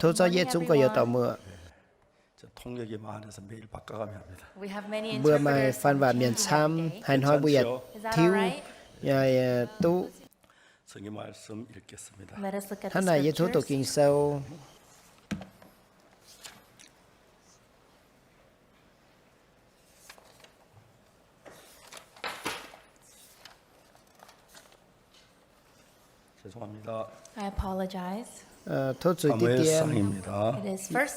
Tov zorqv yietv zungv gorx-youz dorh muoqc. Mbuo maaih faan waac mienh camv, haaix hnoi mbuo yaac tiuv duqv. Hnangv naaic yie tov doqc Ging-Sou. Tov zuiz diqv dien.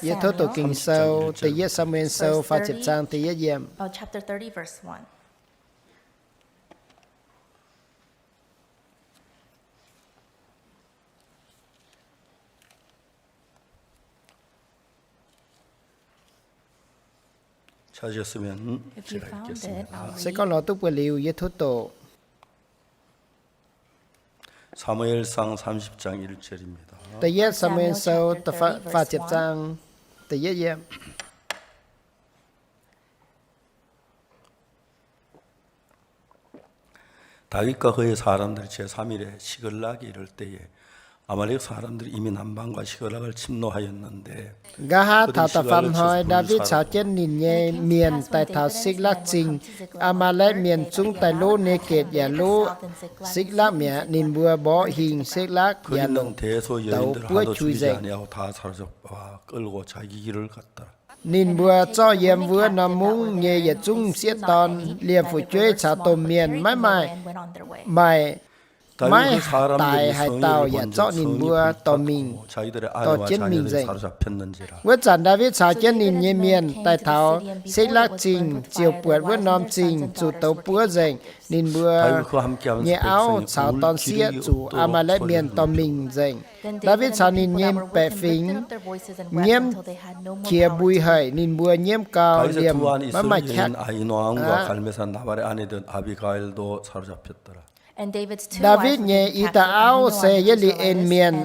Yie tov doqc Ging-Sou, Da'yietv Saa^mu^en Sou faah ziepc zaang da'yietv yiemc. Se gorngv lorz duqv buoz liuz, yie tov doqc. Da'yietv Saa^mu^en Sou faah ziepc zaang da'yietv yiemc. Nqa'haav taux da'faam hnoi Ndaawitv caux jienv ninh nyei mienh daaih taux Sikc^lakv Zingh. Aa^maa^lekv mienh zungv daaih lov Negetv yaac lov Sikc^lakv mi'aqv. Ninh mbuo mborqv hingh Sikc^lakv yaac longc douz buov qui nzengc. Ninh mbuo zorqv yiem wuov norm mungv nyei yietc zungv m'sieqv dorn, liemh fu'jueiv caux domh mienh maiv maaih, maaih, maiv daix haaix dauh yaac zorqv ninh mbuo dorh mingh, dorh jienv mingh nzengc. Wuov zanc Ndaawitv caux jienv ninh nyei mienh daaih taux Sikc^lakv Zingh, ziouc buatc wuov norm zingh zuqc douz buov nzengc. Ninh mbuo nyei auv caux dorn-sieqv zuqc Aa^maa^lekv mienh dorh mingh nzengc. Ndaawitv caux ninh nyei baeqc fingx nyiemv qiex mbui haic, ninh mbuo nyiemv gau, liemh maiv maaih qaqv. Ndaawitv nyei i dauh auv se Ye^li^en Mienh,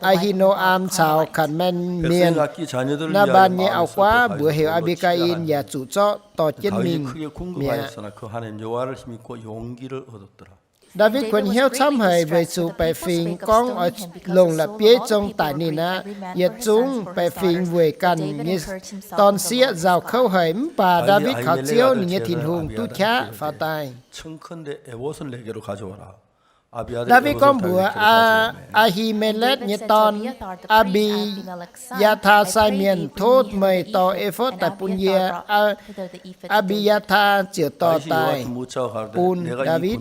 Aa^hi^no^am caux Kaa^mien Mienh, Naa^mbaan nyei auv-guaav mbuox heuc Aa^mbi^gaa^in yaac zuqc zorqv dorh jienv mingh mi'aqv. Ndaawitv kuonx hnyouv camv haic weic zuqc baeqc fingx gorngv oix longc la'bieiv zong daic ninh aqv. Yietc zungv baeqc fingx weic ganh nyei dorn-sieqv nzauh kouv haic, mv baac Ndaawitv kaux Ziouv ninh nyei Tin-Hungh duqv qaqv faaux daaih. Ndaawitv gorngv mbuox Aa^hi^me^letv nyei dorn, Aa^mbi^yaa^taa, sai mienh, tov meih dorh e^fotv daaih bun yie. Aa^mbi^yaa^taa ziouc dorh daaih bun Ndaawitv.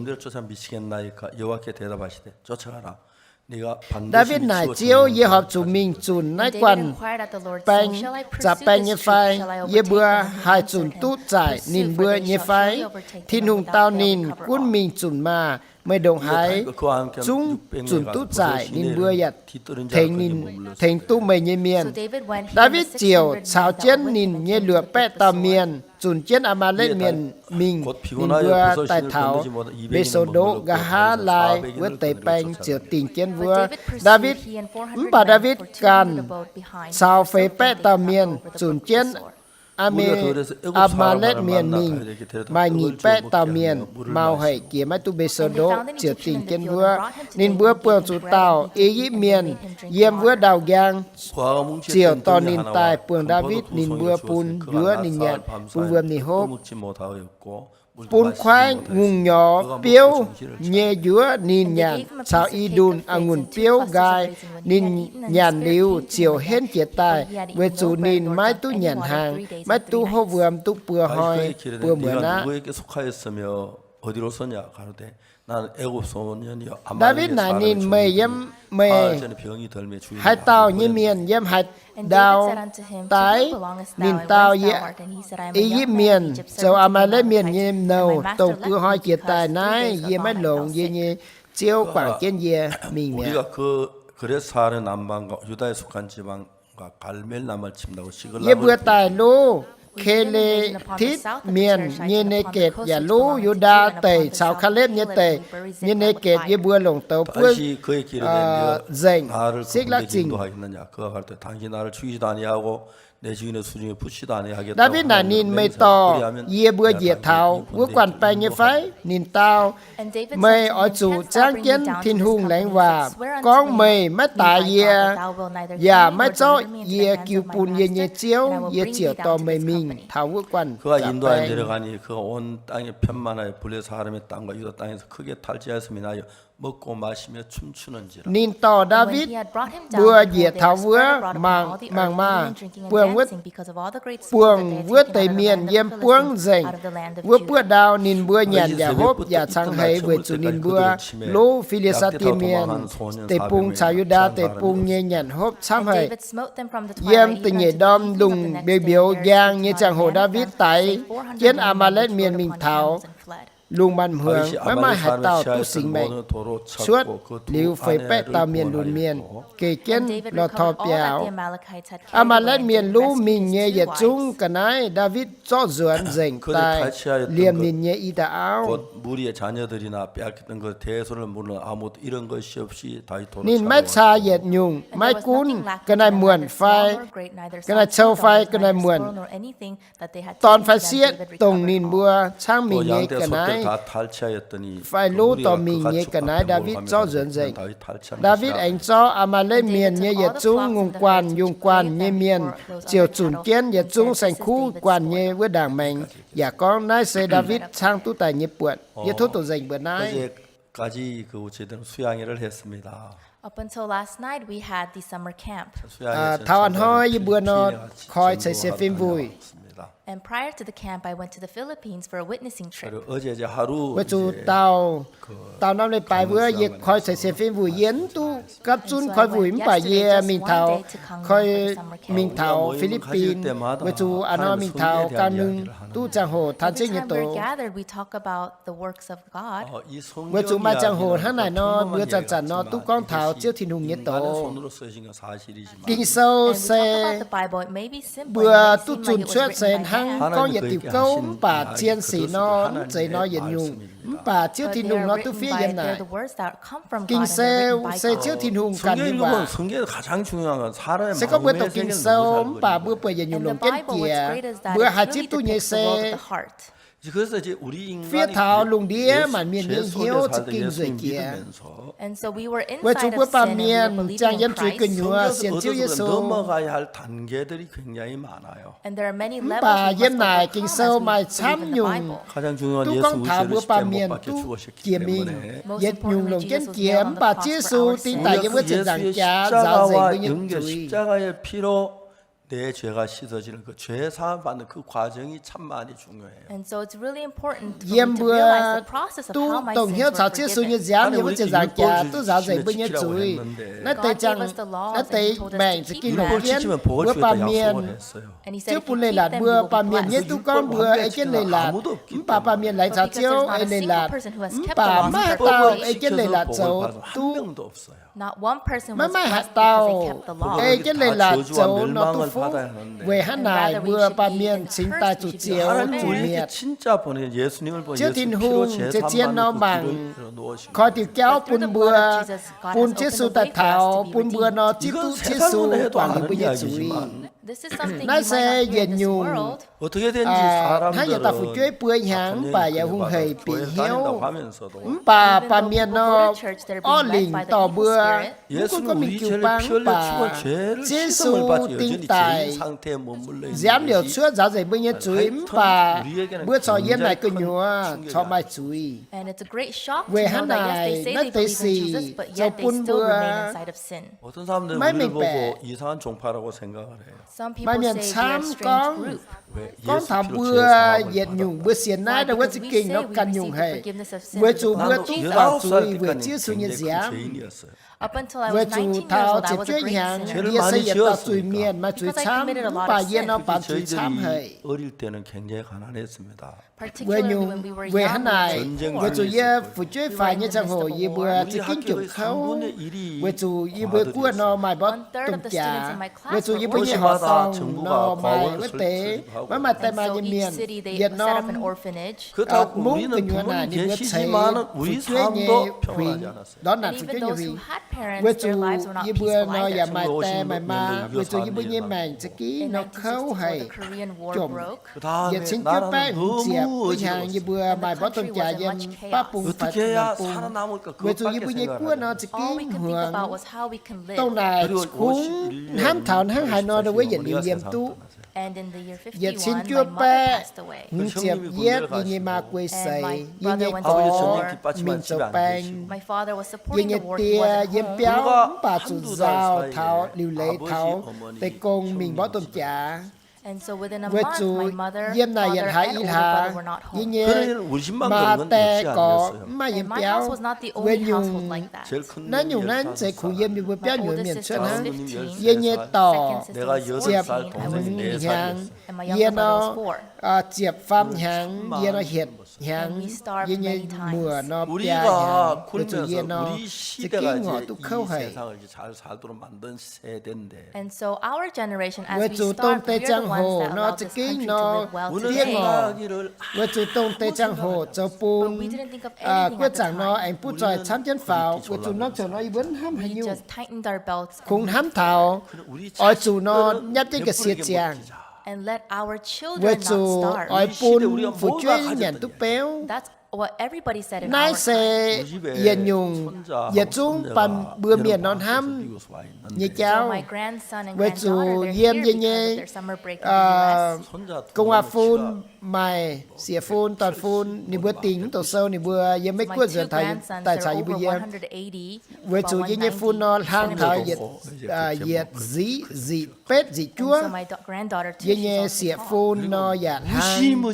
Ndaawitv naaic Ziouv, Yie horpc zuqc mingh zunc naaiv guanh baeng, za'baeng nyei fai? Yie mbuo haih zunc duqv zaaic ninh mbuo nyei fai? Tin-Hungh dau ninh, Gunv mingh zunc maah! Meih ndongc haaix zungv zunc duqv zaaic ninh mbuo yaac tengx ninh, tengx duqv meih nyei mienh. Ndaawitv ziouc caux jienv ninh nyei luoqc baeqv dauh mienh zunc jienv Aa^maa^lekv Mienh mingh. Ninh mbuo daaih taux Mbe^so^ndo, nqa'haav laai wuov deix baeng ziouc dingh jienv wuov. Ndaawitv, mv baac Ndaawitv ganh caux feix baeqv dauh mienh zunc jienv Aa^me, Aa^maa^lekv Mienh mingh. Maaih nyic baeqv dauh mienh mau haic, jiex maiv duqv Mbe^so^ndo, ziouc dingh jienv wuov. Ninh mbuo buangh zuqc dauh I^yipv Mienh yiem wuov ndau-njang, ziouc dorh ninh daaih buangh Ndaawitv. Ninh mbuo bun njuov ninh nyanc, bun wuom ninh hopv, bun kuaaiv ngongh nyorx biouv nyei njuov ninh nyanc, caux i ndunh a'ngunc biouv nqaai. Ninh nyanc liuz ziouc henv jiez daaih, weic zuqc ninh maiv duqv nyanc hnaangx, maiv duqv hopv wuom duqv buo hnoi buo muonz aqv. Ndaawitv naaic ninh, Meih yiem, meih haaix dauh nyei mienh yiem haaix ndau daaih? Ninh dau, Yie I^yipv Mienh, zoux Aa^maa^lekv Mienh nyei nouh, dongh buo hnoi jiex daaih naaiv. Yie maiv longx, yie nyei Ziouv guangc jienv yie mingh mi'aqv. Yie mbuo daaih luv Ke^le^titv Mienh nyei Negetv yaac luv Yu^ndaa Deic caux Kaalepv nyei deic, nyei Negetv. Yie mbuo longc douz buov nzengc Sikc^lakv Zingh. Ndaawitv naaic ninh, Meih dorh yie mbuo njiec taux wuov guanh baeng nyei fai? Ninh dau, Meih oix zuqc ziangv jienv Tin-Hungh laengz waac gorngv meih maiv daix yie yaac maiv zorqv yie jiu bun yie nyei ziouv, yie ziouc dorh meih mingh taux wuov guanh baeng. Ninh dorh Ndaawitv mbuo njiec taux wuov, mangc maah, buangh wuov deix mienh yiem buangv nzengc wuov buoqv ndau. Ninh mbuo nyanc yaac hopv yaac cangx heix weic zuqc ninh mbuo luv Fi^li^saa^die Mienh deic-bung caux Yu^ndaa Deic-bung nyei nyanc hopv camv haic. Yiem da'nyeic ndorm lungh mbiouz njang nyei ziangh hoc Ndaawitv daix jienv Aa^maa^lekv Mienh mingh taux lungh maanz hmuangx, maiv maaih haaix dauh duqv singx maengc, cuotv liuz feix baeqv dauh mienh lunx mienh, geh jienv Lorh Tor Biaux. Aa^maa^lekv Mienh luv mingh nyei yietc zungv ga'naaiv Ndaawitv zorqv nzuonx nzengc daaih liemh ninh nyei i dauh auv. Ninh maiv caa yietc nyungc, maiv gunv ga'naaiv muonc fai ga'naaiv cou fai ga'naaiv muonc, dorn fai sieqv, dongh ninh mbuo caangv mingh nyei ga'naaiv fai luv dorh mingh nyei ga'naaiv Ndaawitv zorqv nzuonx nzengc. Ndaawitv aengx zorqv Aa^maa^lekv Mienh nyei yietc zungv ngongh guanh yungh guanh nyei mienh ziouc zunc jienv yietc zungv saeng-kuv guanh nyei wuov ndaangc maengx, yaac gorngv naaiv se Ndaawitv caangv duqv daaih nyei buonc. Yie tov dongh nzengc mbuox naaiv. Taux a'hnoi yie mbuo nor koi ceix sienx fim wuic. Weic zuqc dauh, dauh norm leiz-baaix wuov yie koi ceix sienx fim wuic, yie mv duqv gapv zunv koi wuic, mv baac yie mingh taux, koi, mingh taux Fi^li^bin, weic zuqc a'hnoi mingh taux Gangh Nungh duqv ziangh hoc taan Ziouv nyei doz. Weic zuqc maaih ziangh hoc hnangv naaic nor, mbuo zanc-zanc nor duqv gorngv taux Ziouv Tin-Hungh nyei doz. Ging-Sou se mbuo duqv zunh cuotv se hnangv gorngv yietc diuc gouv, mv baac zien sic nor, mv zeiz nor yietc nyungc, mv baac Ziouv Tin-Hungh nor duqv fiev yiem naaic. Ging-Sou se Ziouv Tin-Hungh ganh nyei waac. Se gorngv mbuo doqc Ging-Sou mv baac mbuo buatc yietc nyungc longc jienv jiex, mbuo haih zipv duqv nyei se fiev taux lungh ndiev maanc mienh nyei hnyouv za'gengh nzueic jiex. Weic zuqc mbuo baamh mienh ziangh yiem zuiz gu'nyuoz sienx Ziouv Yesu. Mv baac yiem naaic Ging-Sou maaih camv nyungc duqv gorngv taux mbuo baamh mienh duqv jiex mingh. Yietc nyungc longc jienv jiex, mv baac Ziouv Yesu ding daic yiem wuov ziepc nzaangc jaax nzaaux nzengc mbuo nyei zuiz. Yiem mbuo duqv dongh hnyouv caux Ziouv Yesu nyei nziaamv yiem wuov ziepc nzaangc jaax duqv nzaaux nzengc mbuo nyei zuiz. Naaiv deix ziangh, naaiv deix maengc za'gengh longc jienv mbuo baamh mienh. Ziouv bun leiz-latc mbuo baamh mienh nyei, duqv gorngv mbuo ei jienv leiz-latc, mv baac baamh mienh laengz caux Ziouv ei leiz-latc, mv baac maiv haaix dauh ei jienv leiz-latc zoux duqv. Maiv maaih haaix dauh ei jienv leiz-latc zoux nor duqv fuqv, weic hnangv naaic mbuo baamh mienh cingx daaih zuqc zioux zuqc mietc. Ziouv Tin-Hungh ziouc zien nor mangc koi diuh jauv bun mbuo, bun Ziouv Yesu daaih taux, bun mbuo nor zipv duqv Ziouv Yesu guangc liuz mbuo nyei zuiz. Naaiv se yietc nyungc hnangv yietc dauh fu'jueiv buo hnyangx mv baac yaac hungh hec bieqc hnyouv. Mv baac baamh mienh nor, orqv lingc dorh mbuo, mv gunv gorngv mingh jiu-baang mv baac, Ziouv Yesu ding daic nziaamv liouc cuotv nzaaux nzengc mbuo nyei zuiz, mv baac mbuo corc yiem naaic gu'nyuoz corc maaih zuiz. Weic hnangv naaic, naaiv deix sic zoux bun mbuo maiv mengh baeqc. Maaih mienh camv gorngv, gorngv taux mbuo yietc nyungc mbuo sienx naaiv ndau wuov za'gengh nor ganh nyungc haic, weic zuqc mbuo duqv baaux zuiz weic Ziouv Yesu nyei nziaamv. Weic zuqc taux ziepc juov hnyangx yie se yietc dauh zuiz-mienh, maaih zuiz camv, mv baac yie nor baamz zuiz camv haic. Weic nyungc, weic hnangv naaic, weic zuqc yie fu'jueiv faix nyei ziangh hoc yie mbuo za'gengh jomc kouv, weic zuqc yie mbuo guoqv nor maaih mborqv domh jaax, weic zuqc yie mbuo nyei horqc dorngh nor maaih wuov deix maiv maaih daaih maaih nyei mienh. Yietc norm mungv gu'nyuoz naaic ninh mbuo ceix fu'jueiv nyei huingx, ndortv naanc fu'jueiv nyei huingx. Weic zuqc yie mbuo nor yaac maaih die maaih maa, weic zuqc yie mbuo nyei maengc za'gengh nor kouv haic, jomc. Yietc cin juov baeqv hmz ziepc wuov hnyangx yie mbuo maaih mborqv domh jaax yiem baav bung fai norm bung. Weic zuqc yie mbuo nyei guoqv nor za'gengh hmuangx, dongh naaic kungx hnamv taux hnangv haaix nor ndongc wuov yietc liuz yiem duqv. Yietc cin juov baeqv hmz ziepc yietv yie nyei maa guei seix, yie nyei gorx mingh zoux baeng. Yie nyei die yiem biauv mv baac zuqc nzauh taux liuc leiz taux deic-gong mingh mborqv domh jaax. Weic zuqc yiem naaic yietc hlaax i hlaax, yie nyei maa die gorx mv maaih yiem biauv. Weic nyungc naaiv nyungc naaiv mv zeiz kungx yiem yie mbuo biauv nyuoz mienh cuotv hnangv. Yie nyei dorc ziepc hmz hnyangx, yie nor ziepc faam hnyangx, yie nor hietc hnyangx, yie nyei muoc nor biaa hnyangx, weic zuqc yie nor za'gengh ngorc duqv kouv haic. Weic zuqc dongh deix ziangh hoc nor za'gengh nor diev ngorc. Weic zuqc dongh deix ziangh hoc zoux bun guoqv zaangc nor aengx butv zoih camv jienv faaux. Weic zuqc norm ziangh nor yie mbuo hnamv haaix nyungc, kungx hnamv taux oix zuqc nor nyapv jienv ga'sie ziangh, weic zuqc oix bun fu'jueiv nyanc duqv beuv. Naaiv se yietc nyungc yietc zungv bun mbuo mienh nor hnamv nyei jauv. Weic zuqc yiem yie nyei gong-waac-fun, maaih sieqv-fun, dorn-fun, ninh mbuo dingc mv douc sou, ninh mbuo yiem Meiv Guoqv nzuonx taux daaih caux yie mbuo yiem. Weic zuqc yie nyei fun nor hlang taux yietc ziqc, ziqc betv, ziqc juov. Yie nyei sieqv-fun nor yaac hlang,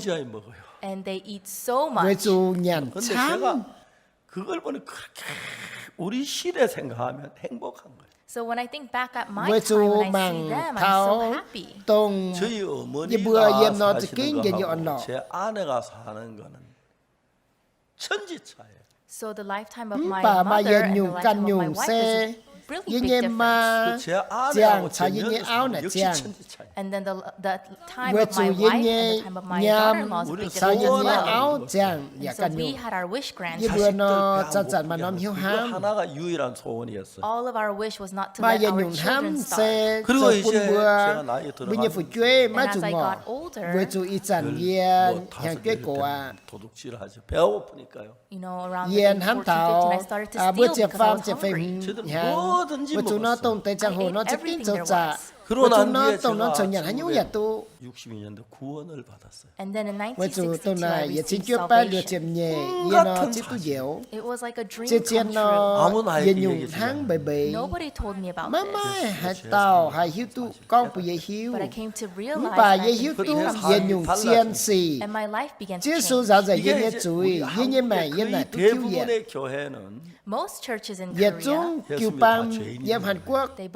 weic zuqc nyanc camv. Weic zuqc mangc taux dongh yie mbuo yiem nor za'gengh njien-youh orn-lorqc. Mv baac maaih yietc nyungc ganh nyungc se yie nyei maa ziangh caux yie nyei auv naaic ziangh. Weic zuqc yie nyei nyaam caux yie nyei auv ziangh yaac ganh nyungc. Yie mbuo nor zanc-zanc maaih norm hnyouv hnamv. Maaih yietc nyungc hnamv se zoux bun mbuo, mbuo nyei fu'jueiv maiv zuqc ngorc. Weic zuqc ih zanc yie hnyangx-jueiv gox aqv. Yie hnamv taux mbuo ziepc faam ziepc feix hnyangx, weic zuqc nor dongh deix ziangh hoc nor za'gengh zoux zaqc. Weic zuqc nor dongh norm zoux nyanc haaix nyungc yaac duqv. Weic zuqc dongh naaic yietc cin juov baeqv luoqc ziepc nyeic yie nor zipv duqv njoux. Zien-zien nor yietc nyungc hnangv mbeix mbeix, maiv maaih haaix dauh haih hiuv duqv gorngv bun yie hiuv. Mv baac yie hiuv duqv yietc nyungc zien sic. Ziouv Yesu nzaaux nzengc yie nyei zuiz, yie nyei maengc yiem naaic duqv tiuv yienc. Yietc zungv jiu-baang yiem Hàn Quốc, mv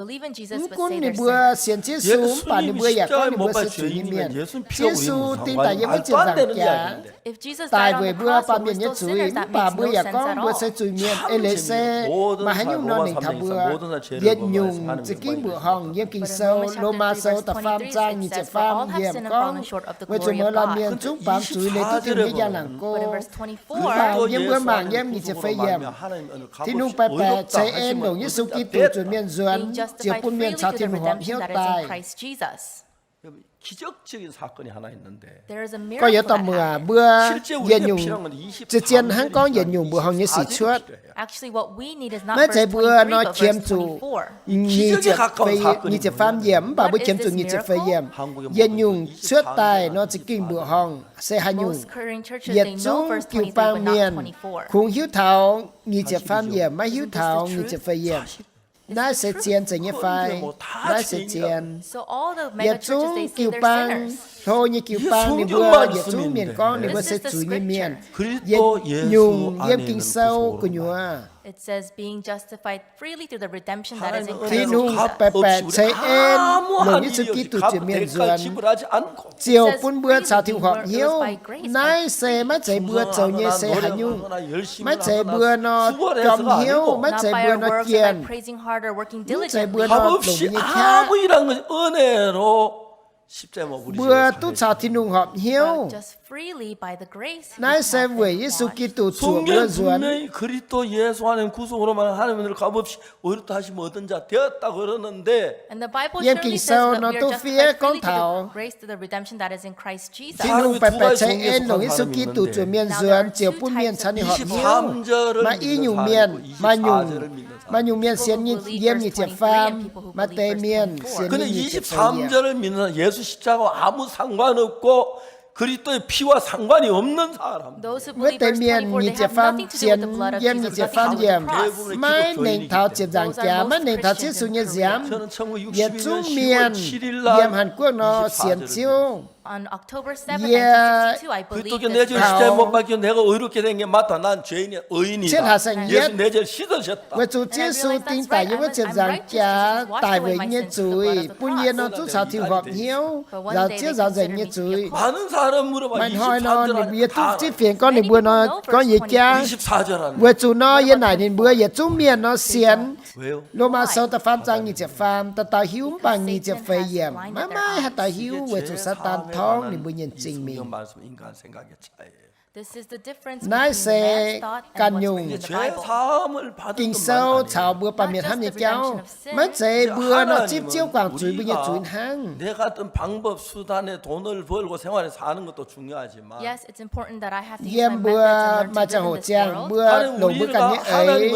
gunv ninh mbuo sienx Ziouv Yesu, mv baac ninh mbuo yaac gorngv ninh mbuo se zuiz nyei mienh. Ziouv Yesu dingh daaih yiem wuov ziepc nzaangc jaax, daic weic mbuo baamh mienh nyei zuiz, mv baac mbuo yaac gorngv mbuo se zuiz mienh. Eix leiz se maaih haaix nyungc nor nengc taux mbuo. Yietc nyungc za'gengh mbuoqc horngh yiem Ging-Sou, Lomaa Sou da'faam zaang nyic ziepc faam yiemc gorngv, weic zuqc mouz laanh mienh zungv baamz zuiz, leiz duqv Tin-Hungh nyei njang-laangc go. Mv baac yiem mbuo mangc yiem nyic ziepc feix yiemc, Tin-Hungh baeqc baeqc ceix en longc Yesu Giduc zuqc mienh nzuonx, ziouc bun mienh caux Tin-Hungh horpc hnyouv daaih. Gorngv yietc dauh muoz, mbuo yietc nyungc, zien-zien hnangv gorngv yietc nyungc mbuoqc horngh nyei sic cuotv. Maiv zeiz mbuo nor qiemx zuqc nyic ziepc faam yiemc, mv baac mbuo qiemx zuqc nyic ziepc feix yiemc. Yietc nyungc cuotv daaih nor za'gengh mbuoqc horngh se haaix nyungc. Yietc zungv jiu-baang mienh kungx hiuv taux nyic ziepc faam yiemc, maiv hiuv taux nyic ziepc feix yiemc. Naaiv se zien zeiz nyei fai? Naaiv se zien. Yietc zungv jiu-baang, hlo nyei jiu-baang, ninh mbuo yietc zungv mienh gorngv ninh mbuo se zuiz nyei mienh. Yietc nyungc yiem Ging-Sou gu'nyuoz, Tin-Hungh baeqc baeqc ceix en longc Yesu Giduc zuqc mienh nzuonx, ziouc bun mbuo caux Tin-Hungh horpc hnyouv. Naaiv se maiv zeiz mbuo zoux nyei se haaix nyungc. Maiv zeiz mbuo nor jorm hnyouv, maiv zeiz mbuo nor jienh, maiv zeiz mbuo nor longc mbuo nyei qaqv. Mbuo duqv caux Tin-Hungh horpc hnyouv, Naaiv se weic Yesu Giduc zuoqc mbuo nzuonx. Yiem Ging-Sou nor duqv fiev gorngv taux Tin-Hungh baeqc baeqc ceix en longc Yesu Giduc zuoqc mienh nzuonx ziouc bun mienh caux ninh horpc hnyouv. Maaih i nyungc mienh, maaih nyungc, maaih nyungc mienh sienx yiem nyic ziepc faam, maaih deix mienh sienx yiem nyic ziepc feix yiemc. Wuov deix mienh nyic ziepc faam, sienx yiem nyic ziepc faam yiemc, maiv nengc taux ziepc nzaangc jaax, maiv nengc taux Ziouv Yesu nyei nziaamv, yietc zungv mienh yiem Hàn Guoqv nor sienx Ziouv. Yie taux cietv hlaax saeng-yietv, weic zuqc Ziouv Yesu ding daic yiem wuov ziepc nzaangc jaax daic weic yie nyei zuiz, bun yie nor zungv caux Tin-Hungh horpc hnyouv, nzaaux Ziouv nzaaux nzengc nyei zuiz. Maaih hnoi nor ninh mbuo, yie zungv zipv fienx gorngv ninh mbuo nor gorngv yie jaav. Weic zuqc nor yie naaic ninh mbuo yietc zungv mienh nor sienx. Lomaa Sou da'faam zaang nyic ziepc faam, dauh dauh hiuv, mv baac nyic ziepc feix yiemc maiv maaih haaix dauh hiuv, weic zuqc Saadaan torngv ninh mbuo nyei zingh mingh. Naaiv se ganh nyungc Ging-Sou caux mbuo baamh mienh hnamv nyei jauv. Maiv zeiz mbuo nor zipv Ziouv guangc zuiz mbuo nyei zuiz hnangv. Yiem mbuo maaih ziangh hoc ziangh mbuo longc mbuo ganh nyei eix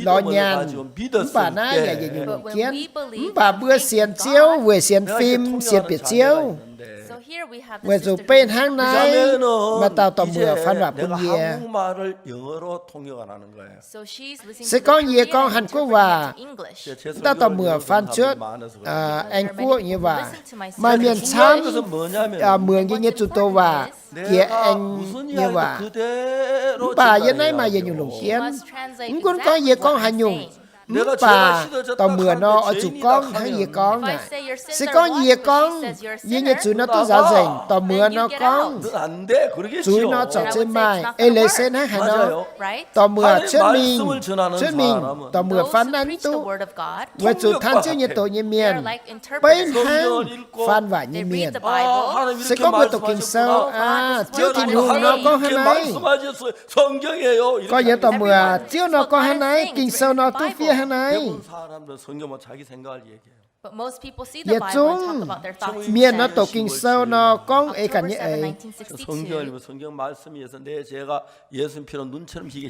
lorz nyaanh, mv baac naaiv yaac yietc nyungc longc jienv. Mv baac mbuo sienx Ziouv weic sienx fim, sienx bieqc Ziouv. Weic zuqc beiv hnangv naaiv, maaih dauh dorh muoc faan waac bun yie. Se gorngv yie gorngv Hàn Guoqv waac, dauh dorh muoc faan cuotv Aeng Guoqv nyei waac. Maaih mienh camv muangx yie nyei zuqc doz waac, jiex Aeng nyei waac. Mv baac yie naaiv maaih yietc nyungc longc jienv. Mv gunv gorngv yie gorngv haaix nyungc, mv baac dorh muoc nor oix zuqc gorngv hnangv yie gorngv naaic. Se gorngv yie gorngv yie nyei zuiz nor duqv nzaaux nzengc, dorh muoc nor gorngv zuiz nor zorc zeiv maaih, eix leiz se hnangv haaix nor, dorh muoc cuotv mingh, cuotv mingh dorh muoc faan naaiv mv duqv. Weic zuqc taan Ziouv nyei doz nyei mienh beiv hnangv faan waac nyei mienh. Se gorngv mbuo doqc Ging-Sou aqv, Ziouv Tin-Hungh nor gorngv hnangv naaiv. Gorx-youz dorh muoc, Ziouv nor gorngv hnangv naaiv, Ging-Sou nor duqv fiev hnangv naaiv. Yietc zungv mienh nor doqc Ging-Sou nor gorngv ei ganh nyei eix.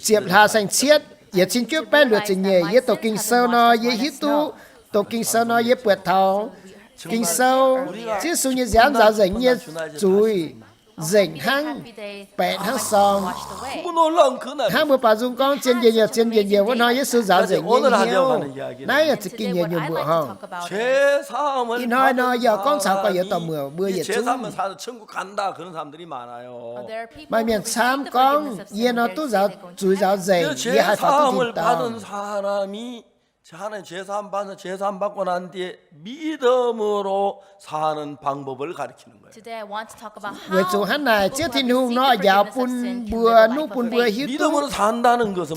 Ziepc hlaax saeng-cietv, yietc cin juov baeqv luoqc ziepc nyeic, yie doqc Ging-Sou nor yie hiuv duqv, doqc Ging-Sou nor yie buatc taux Ging-Sou, Ziouv Yesu nyei nziaamv nzaaux nzengc nyei zuiz nzengc hnangv, baeqc hnangv sorng. Hnangv mbuo baaux nzung gorngv zien njiec nyouc, zien njiec nyouc wuov hnoi Yesu nzaaux nzengc nyei hnyouv. Naaiv yaac za'gengh nyei nyungc mbuoqc horngh. Ih hnoi nor yie gorngv caux gorx-youz dorh muoc mbuo yietc zungv. Maaih mienh camv gorngv, yie nor duqv nzaaux zuiz nzaaux nzengc, yie haih faaux duqv tin-dorngh. Weic zuqc hnangv naaic, Ziouv Tin-Hungh nor oix njaaux bun mbuo, nuqv bun mbuo hiuv duqv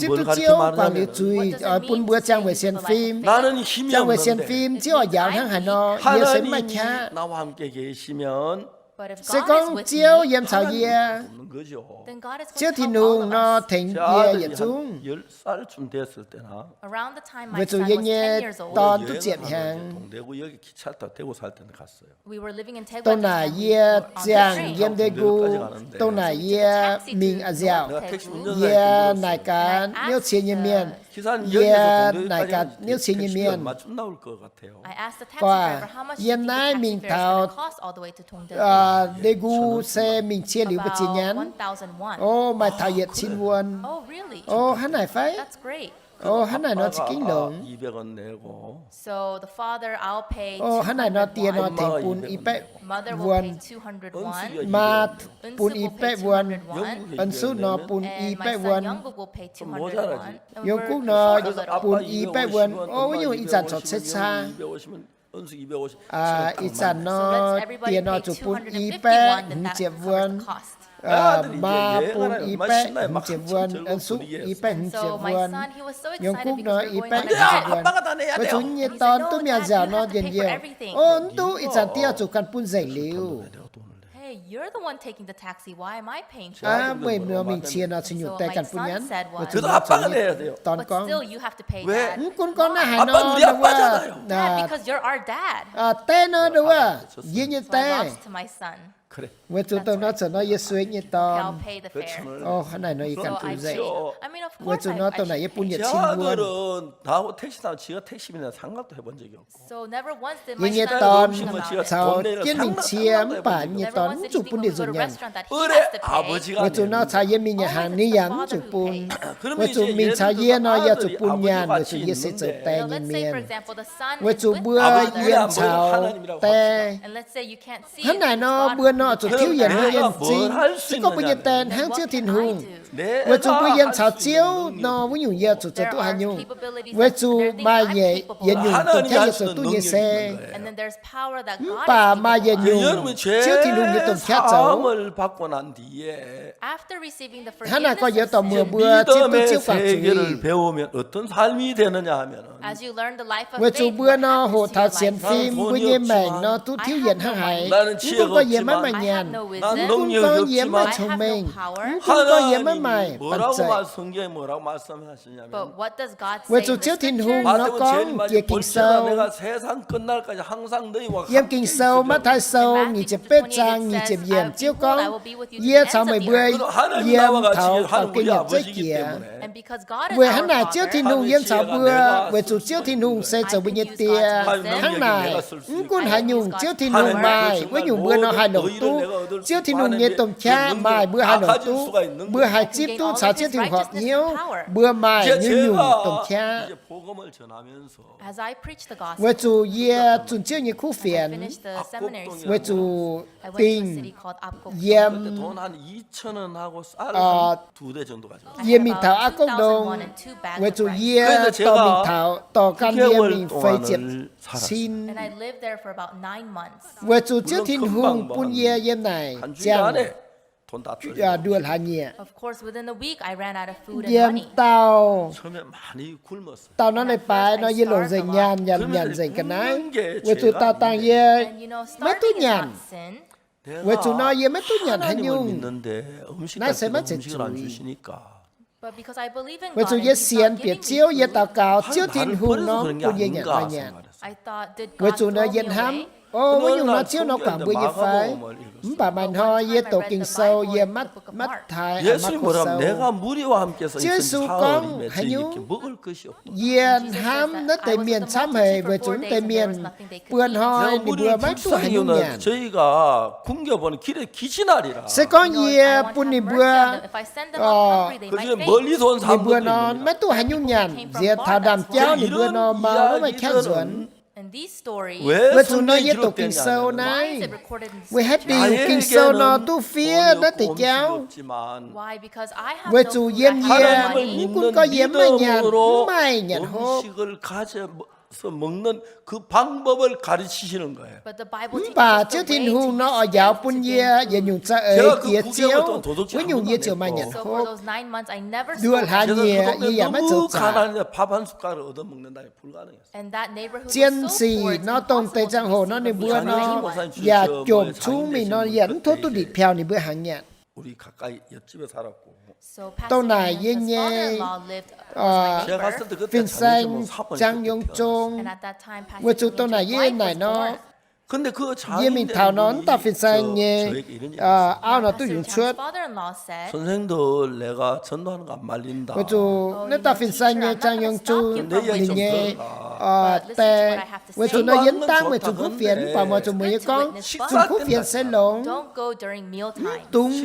zipv duqv Ziouv guangc liuz zuiz, oix bun mbuo ziangh weic sienx fim. Ziangh weic sienx fim, Ziouv oix njaaux hnangv haaix nor, yie se mv maaih qaqv. Se gorngv Ziouv yiem caux yie, Ziouv Tin-Hungh nor tengx yie yietc zungv. Weic zuqc yie nyei dorn duqv ziepc hnyangx, dongh naaic yie ziangh yiem Daegu, dongh naaic yie mingh a'nziaauc, yie naaic gaax niouv cie nyei mienh, yie naaic gaax niouv cie nyei mienh, gorx, yiem naaiv mingh taux Daegu se mingh cie liuz mbu'ziex nyanc. O, maaih taux yietc cin wuon. O, hnangv naaic fai? O, hnangv naaic nor za'gengh longx. O, hnangv naaic nor die nor tengx bun i baeqv wuon. Maa bun i baeqv wuon. Ân Suv nor bun i baeqv wuon. Yong Guv nor bun i baeqv wuon. O, wuov nyungc ih zanc corc ceix caa. Ih zanc nor die nor zuqc bun i baeqv hmz ziepc wuon. Maa bun i baeqv hmz ziepc wuon, Ân Suv i baeqv hmz ziepc wuon, Yong Guv nor i baeqv hmz ziepc wuon. Weic zuqc nyei dorn duqv mingh a'nziaauc nor njien-youh. O, mv duqv, ih zanc die oix zuqc ganh bun nzengc liuz. You're the one taking the taxi. Why am I paying for it? Aa, meih nor mingh cie nor cingx nyungc die ganh bun nyanc. Weic zuqc nor dorn gorngv, mv gunv gorngv naaiv haaix nor, wuov, die nor, wuov, yie nyei die. Weic zuqc dongh nor zoux nor yie sueih nyei dorn. O, hnangv naaic nor yie ganh duqv nzengc. Weic zuqc nor dongh naaic yie bun yietc cin wuonh. Yie nyei dorn caux jienv mingh cie mv baac nyei dorn mv zuqc bun ndie nzunc nyanc. Weic zuqc nor caux yie mingh nyanc hnaangx ninh yaac mv zuqc bun. Weic zuqc mingh caux yie nor yie zuqc bun nyanc weic zuqc yie se zoux die nyei mienh. Weic zuqc mbuo yiem caux die, hnangv naaic nor mbuo nor zuqc tiuv yienc mbuo nyei m'zing. Se gorngv mbuo nyei die hnangv Ziouv Tin-Hungh, weic zuqc mbuo yiem caux Ziouv nor wuov nyungc yie zuqc zoux duqv haaix nyungc. Weic zuqc maaih yietc nyungc domh qaqv yie zoux duqv nyei se, mv baac maaih yietc nyungc Ziouv Tin-Hungh nyei domh qaqv zoux. Hnangv naaic gorngv yietc dauh muoz mbuo zipv duqv Ziouv guangc zuiz. Weic zuqc mbuo nor hoqc taux sienx fim, mbuo nyei maengc nor duqv tiuv yienc hnangv haaix. Mv gunv gorngv yie maiv maaih nyanc, mv gunv gorngv yie maiv maaih cong-mengh, mv gunv gorngv yie maiv maaih banh zeic, weic zuqc Ziouv Tin-Hungh nor gorngv jiex Ging-Sou. Yiem Ging-Sou, Matv^taai Sou nyic ziepc betv zaang nyic ziepc yiemc, Ziouv gorngv, Yie caux meih mbuo yiem taux faaux gen nyanc zeiv jiex. Weic hnangv naaic Ziouv Tin-Hungh yiem caux mbuo, weic zuqc Ziouv Tin-Hungh se zoux mbuo nyei Die. Hnangv naaic, mv gunv haaix nyungc Ziouv Tin-Hungh maaih, wuov nyungc mbuo nor haih longc duqv. Ziouv Tin-Hungh nyei domh qaqv maaih mbuo haih longc duqv. Mbuo haih zipv duqv caux Ziouv Tin-Hungh horpc hnyouv, mbuo maaih nyungc-nyungc domh qaqv. Weic zuqc yie zunh Ziouv nyei kuv fienx, weic zuqc dingh yiem, yie mingh taux Aav Gongh Ndongh, weic zuqc yie dorh mingh taux, dorh gan yie mingh feix ziepc cin. Weic zuqc Ziouv Tin-Hungh bun yie yiem naaic ziangh nduoh hlaax nyieqc. Yiem dauh, dauh nor leiz-baaix nor yie longc nzengc nyaanh yaac nyanc nzengc ga'naaiv, weic zuqc dauh dangh yie maiv duqv nyanc. Weic zuqc nor yie maiv duqv nyanc haaix nyungc. Naaiv se maiv zeiz zuiz. Weic zuqc yie sienx bieqc Ziouv, yie daux gaux Ziouv Tin-Hungh nor bun yie nyanc maaih nyanc. Weic zuqc nor yie hnamv, O, wuov nyungc nor Ziouv nor guangc mbuo nyei fai? Mv baac maaih hnoi yie doqc Ging-Sou, yiem Matv^taai, Maako Sou, Ziouv Yesu gorngv haaix nyungc? Yie hnamv naaiv deix mienh camv haic, weic zuqc naaiv deix mienh buo hnoi ninh mbuo maiv duqv haaix nyungc nyanc. Se gorngv yie bun ninh mbuo, ninh mbuo nor maiv duqv haaix nyungc nyanc, nziex taux ndaamv-jauv ninh mbuo nor mau maiv maaih qaqv nzuonx. Weic zuqc nor yie doqc Ging-Sou naaiv, weic haaix diuc Ging-Sou nor duqv fiev naaiv deix jauv? Weic zuqc yiem yie, mv gunv gorngv yie maiv maaih nyanc, mv maaih nyanc hopv. Mv baac Ziouv Tin-Hungh nor oix njaaux bun yie yietc nyungc za'eix jiex Ziouv, wuov nyungc yie ziouc maaih nyanc hopv. Nduoh hlaax nyieqc yie yaac maiv zoux zaqc. Zien sic nor dongh deix ziangh hoc nor ninh mbuo nor yaac jomc cungv mingh nor yaac mv tov duqv nditc piaux ninh mbuo hnaangx nyanc. Dongh naaic yie nyei fin-saeng Jang Yong Zong, weic zuqc dongh naaic yie naaic nor, yie mingh taux nor, wuov dauh fin-saeng nyei auv nor duqv yungz cuotv. Weic zuqc naaiv dauh fin-saeng nyei Jang Yong Zong ninh nyei die, weic zuqc nor yie mv dangv weic zuqc kuv fienx, mv baac weic zuqc meih nyei gorngv, zuqc kuv fienx se longx. Mv dungx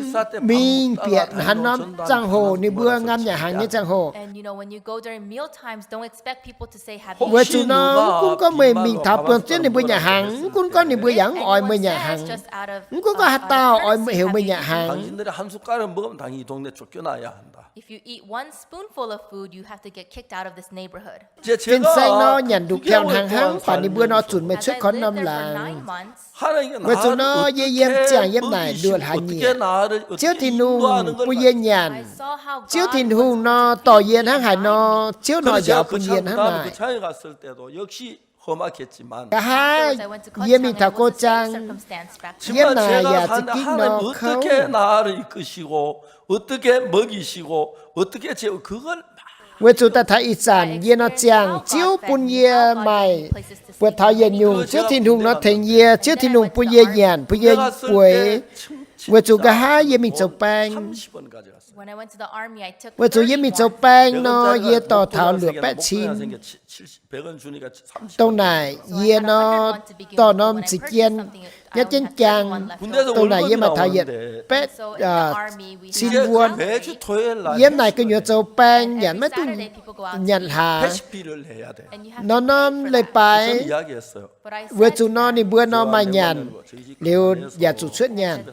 mingh bieqc haaix norm ziangh hoc ninh mbuo ngaam nyanc hnaangx nyei ziangh hoc. Weic zuqc nor, mv gunv gorngv meih mingh taux buangh zuov ninh mbuo nyanc hnaangx, mv gunv gorngv ninh mbuo yaac mv oix meih nyanc hnaangx, mv gunv gorngv haaix dauh oix heuc meih nyanc hnaangx, fin-saeng nor nyanc nduqc biauv hnaangx hnangv, mv baac ninh mbuo nor zunc meih cuotv korv norm laangz. Weic zuqc nor, yie yiem ziangh yiem naaic nduoh hlaax nyieqc, Ziouv Tin-Hungh bun yie nyanc. Ziouv Tin-Hungh nor dorh yie hnangv haaix nor, Ziouv nor njaaux bun yie hnangv naaic. Nqa'haav yie mingh taux go zaang, yiem naaic yaac za'gengh nor kouv. Weic zuqc daaih taux ih zanc yie nor ziangh Ziouv bun yie maaih buoz taux yietc nyungc, Ziouv Tin-Hungh nor tengx yie, Ziouv Tin-Hungh bun yie nyanc, bun yie bueix. Weic zuqc nqa'haav yie mingh zoux baeng, weic zuqc yie mingh zoux baeng nor, yie dorh taux luoqc baeqv cin. Dongh naaic yie nor dorh norm ziqc jien nyatv jienv jaang. Dongh naaic yie maaih taux yietc baeqv cin wuon. Yiem naaic gu'nyuoz zoux baeng yaac maiv duqv nyanc hlaax. Norm-norm leiz-baaix, weic zuqc nor ninh mbuo nor maaih nyanc liuz yaac zuqc cuotv nyanc.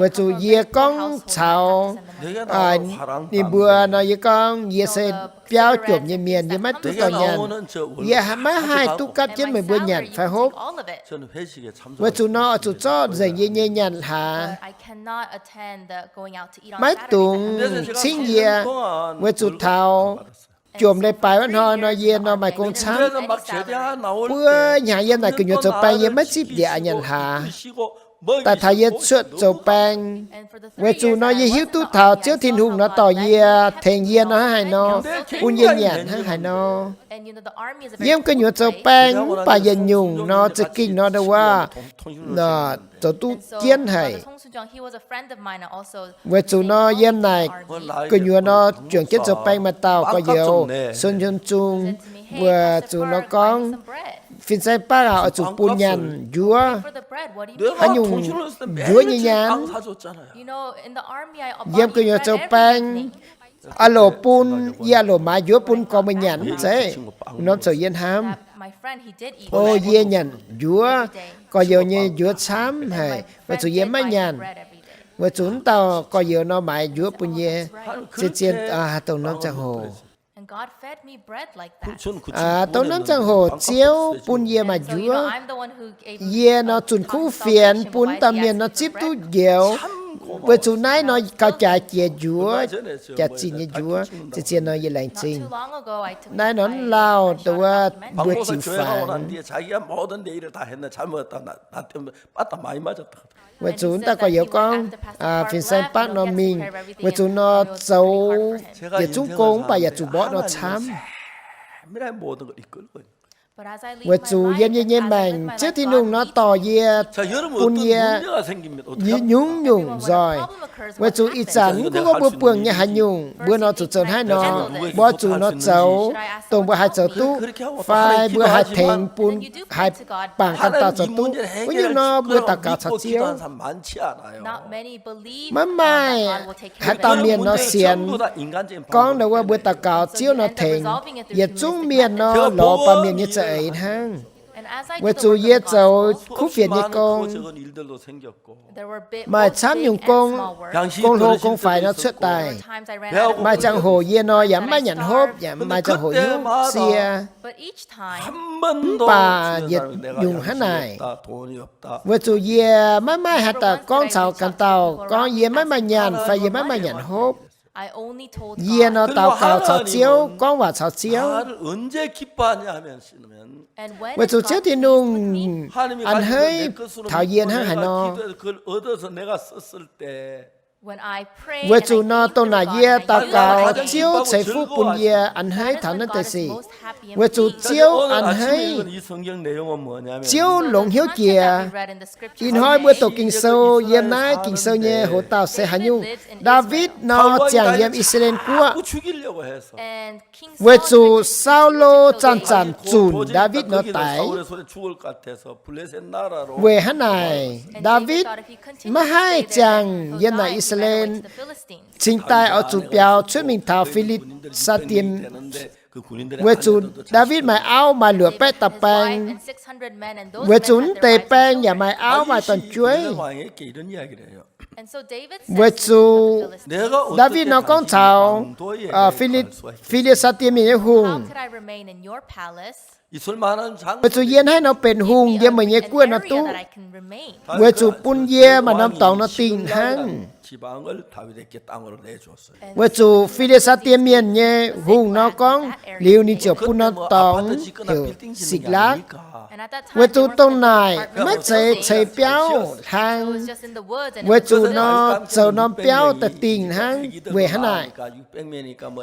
Weic zuqc yie gorngv caux ninh mbuo nor, yie gorngv, yie se biauv jomc nyei mienh, yie maiv duqv dorh nyanc. Yie maiv haih duqv gapv jienv meih mbuo nyanc fai hopv. Weic zuqc nor oix zuqc zorqv nzengc yie nyei nyanc hlaax. Maiv dungx cingv yie, weic zuqc taux jomc leiz-baaix wuov hnoi nor yie nor maaih gong camv. Buo hnyangx yiem naaic gu'nyuoz zoux baeng yie maiv zipv njiec a'nyanc hlaax. Daaih taux yie cuotv zoux baeng, weic zuqc nor yie hiuv duqv taux Ziouv Tin-Hungh nor dorh yie, tengx yie nor hnangv haaix nor, bun yie nyanc hnangv haaix nor. Yiem gu'nyuoz zoux baeng mv baac yietc nyungc nor za'gengh nor ndau wuov zoux duqv jienv haic. Weic zuqc nor yiem naaic gu'nyuoz nor juangc jienv zoux baeng maaih dauh gorx-youz, Sun Hyun Jung, weic zuqc nor gorngv, Fin-Saeng Baav aac, oix zuqc bun nyanc njuov. Haaix nyungc njuov nyei nyanc? Yiem gu'nyuoz zoux baeng, aa loc bun, yie aa loc maaiz njuov bun gorx-youz nyanc mv zeiz. Norm zoux yie hnamv, o, yie nyanc njuov, gorx-youz nyei njuov camv haic, weic zuqc yie maiv nyanc. Weic zuqc wuov dauh gorx-youz nor maaiz njuov bun yie. Zien-zien dongh norm ziangh hoc, dongh norm ziangh hoc Ziouv bun yie maaiz njuov. Yie nor zunc kuv fienx bun wuov dauh mienh nor zipv duqv njoux, weic zuqc naaiv nor gauh jaaix jiex njuov, jaaix zinh nyei njuov. Zien-zien nor yie laengz zingh. Naaiv nor lauh dongh wuov mbuo ziux faanx. Weic zuqc wuov dauh gorx-youz gorngv, Fin-Saeng Baav nor mingh, weic zuqc nor zoux yietc zungv gong mv baac yaac zuqc mborqv nor camv. Weic zuqc yiem yie nyei maengc Ziouv Tin-Hungh nor dorh yie, bun yie nyungc-nyungc nzoih. Weic zuqc ih zanc mv gunv gorngv mbuo buangh nyei haaix nyungc, mbuo nor zuqc zoux hnangv nor, mbuo zuqc nor zoux dongh mbuo haih zoux duqv, fai mbuo haih tengx bun, haih bangc ganh dauh zoux duqv. Wuov nyungc nor mbuo daux gaux caux Ziouv. Maiv maaih haaix dauh mienh nor sienx gorngv ndau wuov mbuo daux gaux Ziouv nor tengx. Yietc zungv mienh nor lorz baamh mienh nyei za'eix hnangv. Weic zuqc yie zoux kuv fienx nyei gong, maaih camv nyungc gong, gong hlo gong faix nor cuotv daaih. Maaih ziangh hoc yie nor yaac mv maaih nyanc hopv, yaac maaih ziangh hoc hiuv sie. Mv baac yietc nyungc hnangv naaic, weic zuqc yie maiv maaih haaix dauh gorngv caux ganh dauh gorngv yie maiv maaih nyaanh fai yie maiv maaih nyanc hopv. Yie nor daux gaux caux Ziouv, gorngv waac caux Ziouv. Weic zuqc Ziouv Tin-Hungh a'hneiv taux yie hnangv haaix nor. Weic zuqc nor dongh naaic yie daux gaux, Ziouv ceix fuqv bun yie a'hneiv taux naaiv deix sic. Weic zuqc Ziouv a'hneiv, Ziouv longx hnyouv jiex. Ih hnoi mbuo doqc Ging-Sou, yiem naaiv Ging-Sou nyei hoz dauh se haaix nyungc? Ndaawitv nor ziangh yiem I^saa^laa^en Guoqv. Weic zuqc Saulo zanc-zanc zunc Ndaawitv nor daix. Weic hnangv naaic, Ndaawitv maiv haih ziangh yiem naaic I^saa^laa^en, cingx daaih oix zuqc biaux cuotv mingh taux Fi^li^saa^die. Weic zuqc Ndaawitv maaih auv maaih luoqc baeqv dauh baeng. Weic zuqc mv deix baeng yaac maaih auv maaih dorn-jueiv. Weic zuqc Ndaawitv nor gorngv caux Fi^li^saa^die Mienh nyei hungh, Weic zuqc yie hnangv nor benx hungh yiem meih nyei guoqv nor duqv, weic zuqc bun yie maaih norm dorngx nor dingh hnangv. Weic zuqc Fi^li^saa^die Mienh nyei hungh nor gorngv liuz, ninh ziouc bun norm dorngx heuc Sikc^lakv. Weic zuqc dongh naaic maiv zeiz ceix biauv hlang, weic zuqc nor zoux norm biauv daaih dingh hnangv. Weic hnangv naaic,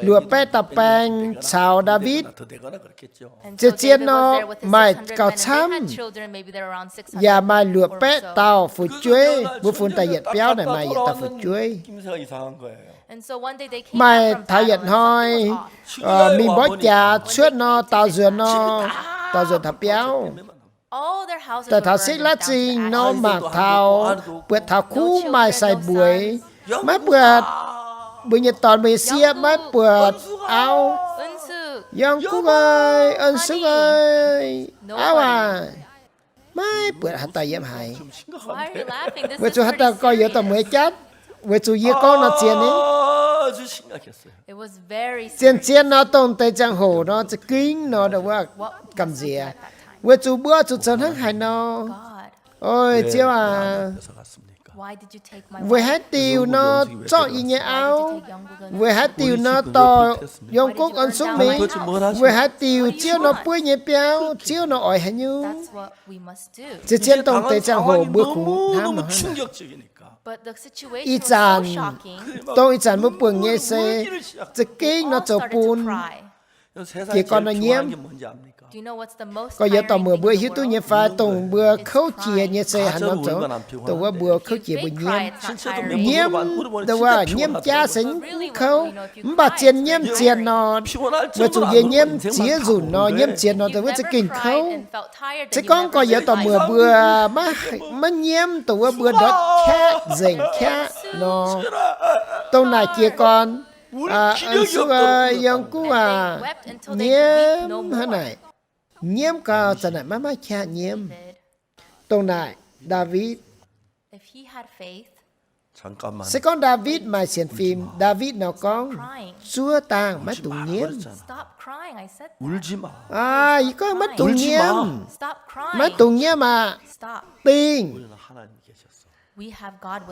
luoqc baeqv dauh baeng caux Ndaawitv zien-zien nor maaih gauh camv, yaac maaih luoqc baeqv dauh fu'jueiv. Mbuo funx da'yietc biauv naaic maaih yietc dauh fu'jueiv. Maaih taux yietc hnoi, mingh mborqv jaax cuotv nor, daaux nzuonx nor, daaux nzuonx taux biauv. Daaih taux Sikc^lakv Zingh nor, mangc taux, buatc taux kuv maaih sai-mbueix, maiv buatc mbuo nyei dorn, mbuo nyei sieqv, maiv buatc auv. Yong Gukv aac, An-sukv aac, auv aac, maiv buatc haaix dauh yiem haaix. Weic zuqc haaix dauh gorngv youz dorh mueiz jatv? Weic zuqc yie gorngv nor zien ni. Zien-zien nor, dongh deix ziangh hoc nor za'gengh nor ndongc wuov gamh nziex, weic zuqc mbuo zuqc zoux hnangv haaix nor. Oi Ziouv aac, weic haaix diuc nor zorqv yie nyei auv? Weic haaix diuc nor dorh Yong Gukv, An-sukv mingh? Weic haaix diuc Ziouv nor buov nyei biauv? Ziouv nor oix haaix nyungc? Zien-zien dongh deix ziangh hoc mbuo kungx hnamv nor hnangv naaic. Ih zanc, dongh ih zanc mbuo buangh nyei se za'gengh nor zoux bun jiez gorn nor nyiemv. Gorx-youz dorh muoc, mbuo hiuv duqv nyei fai dongh mbuo kouv jiex nyei se haaix norm zoux? Dongh wuov mbuo kouv jiex mbuo nyiemv. Nyiemv, dongh wuov nyiemv jaav se mv kouv, mv baac zien nyiemv zien nor, weic zuqc yie nyiemv ziex nzunc nor, nyiemv zien nor, dongh wuov za'gengh kouv. Se gorngv gorx-youz dorh muoc mbuo maiv nyiemv, dongh wuov mbuo ndortv qaqv nzengc qaqv nor, dongh naaic jiez gorn, An-sukv aac, Yong Gukv aac, nyiemv hnangv naaic. Nyiemv gau, zanc naaic maiv maaih qaqv nyiemv. Dongh naaic Ndaawitv, se gorngv Ndaawitv maaih sienx fim, Ndaawitv nor gorngv, zuov dangh, maiv dungx nyiemv. Aa, yie gorngv maiv dungx nyiemv, maiv dungx nyiemv aqv. Dingh,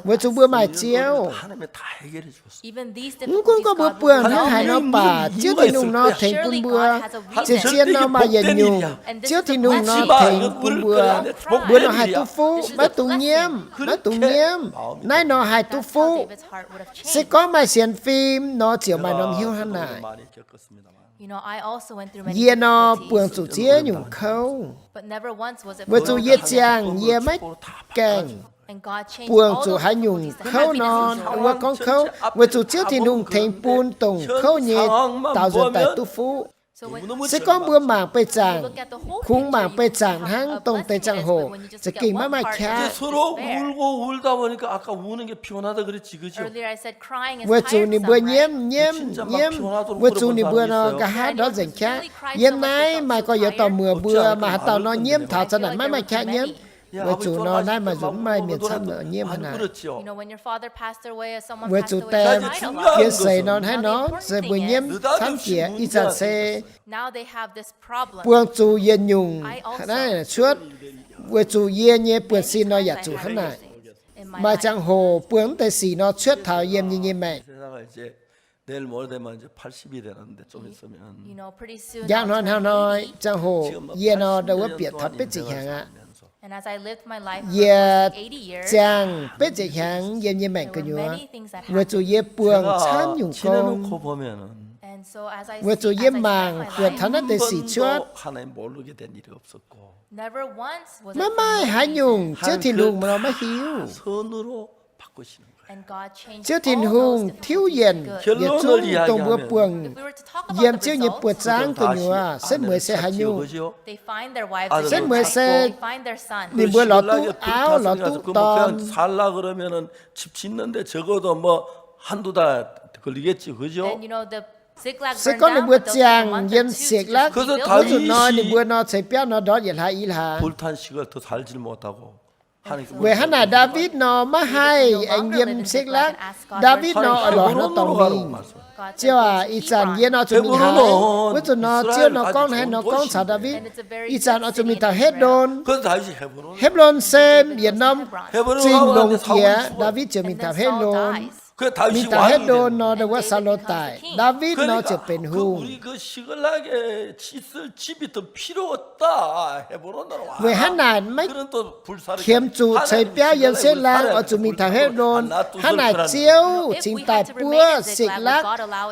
weic zuqc mbuo maaih Ziouv. Mv gunv gorngv mbuo buangh hnangv haaix nor baac, Ziouv Tin-Hungh nor tengx bun mbuo. Zien-zien nor maaih yietc nyungc, Ziouv Tin-Hungh nor tengx bun mbuo, mbuo nor haih duqv fuqv, maiv dungx nyiemv, maiv dungx nyiemv. Naaiv nor haih duqv fuqv. Se gorngv maaih sienx fim nor ziouc maaih norm hnyouv hnangv naaic. Yie nor buangh zuqc ziex nyungc kouv, weic zuqc yie ziangh yie maiv gaengh buangh zuqc haaix nyungc kouv nor, wuov gorngv kouv, weic zuqc Ziouv Tin-Hungh tengx bun dongh kouv nyei daaux nzuonx daaih duqv fuqv. Se gorngv mbuo mangc beih zaangc, kungx mangc beih zaangc hnangv dongh deix ziangh hoc, za'gengh maiv maaih qaqv. Weic zuqc ninh mbuo nyiemv, nyiemv, nyiemv, weic zuqc ninh mbuo nor nqa'haav ndortv nzengc qaqv. Yiem naaiv maaih gorx-youz dorh muoc mbuo maaih haaix dauh nor nyiemv taux zanc naaic maiv maaih qaqv nyiemv. Weic zuqc nor naaiv maaih nzunc mv maaih mienh camv nor nyiemv hnangv naaic. Weic zuqc die, die seix nor hnangv nor se mbuo nyiemv camv jiex. Ih zanc se buangh zuqc yietc nyungc naaiv cuotv, weic zuqc yie nyei buonv-sin nor yaac zuqc hnangv naaic. Maaih ziangh hoc buangh mv deix sic nor cuotv taux yiem yie nyei maengc. Njang hnoi hnangv hnoi ziangh hoc yie nor ndau wuov bieqc taux betv ziepc hnyangx aqv. Yie ziangh betv ziepc hnyangx yiem yie maengc gu'nyuoz, weic zuqc yie buangh camv nyungc gong. Weic zuqc yie mangc buatc taux naaiv deix sic cuotv, maiv maaih haaix nyungc Ziouv Tin-Hungh nor maiv hiuv. Ziouv Tin-Hungh tiuv yienc yietc zungv dongh mbuo buangh yiem Ziouv nyei buoz-zaangv gu'nyuoz. Setv mueiz se haaix nyungc? Setv mueiz se ninh mbuo lorz duqv auv, lorz duqv dorn. Se gorngv ninh mbuo ziangh yiem Sikc^lakv wuov nzunc nor, ninh mbuo nor ceix biauv nor ndortv yietc hlaax i hlaax. Weic hnangv naaic Ndaawitv nor maiv haih aengx yiem Sikv^lakv. Ndaawitv nor oix lorz haaix nor dorngc mingh? Ziouv aac, ih zanc yie nor zuqc mingh haaix? Wuov zanc nor Ziouv nor gorngv haaix nor gorngv caux Ndaawitv, ih zanc oix zuqc mingh taux Hepv^lon. Hepv^lon se yietc norm zingh longx jiex. Ndaawitv ziouc mingh taux Hepv^lon. Mingh taux Hepv^lon nor, ndongc wuov Saulo daic, Ndaawitv nor ziouc benx hungh. Weic hnangv naaic maiv qiemx zuqc ceix biauv yiem Sikv^lakv, oix zuqc mingh taux Hepv^lon. Hnangv naaic Ziouv cingx daaih buov Sikv^lakv,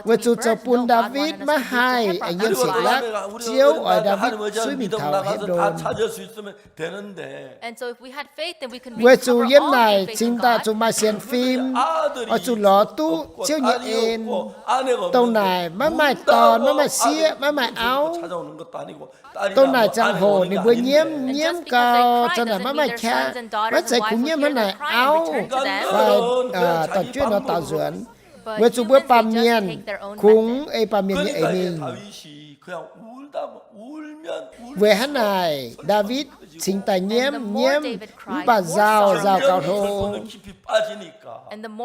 weic zuqc zoux bun Ndaawitv maiv haih aengx yiem Sikv^lakv. Ziouv oix Ndaawitv suiv mingh taux Hepv^lon. Weic zuqc yiem naaic cingx daaih zuqc maaih sienx fim, oix zuqc lorz duqv Ziouv nyei en. Dongh naaic maiv maaih dorn, maiv maaih sieqv, maiv maaih auv. Dongh naaic ziangh hoc ninh mbuo nyiemv nyiemv gau, zanc naaic maiv maaih qaqv, maiv zeiz kungx nyiemv hnangv naaic auv fai dorn-jueiv nor daaux nzuonx, weic zuqc mbuo baamh mienh kungx ei baamh mienh nyei eix mingh. Weic hnangv naaic Ndaawitv cingx daaih nyiemv nyiemv, mv baac nzauh nzauh gauh hlo. Mv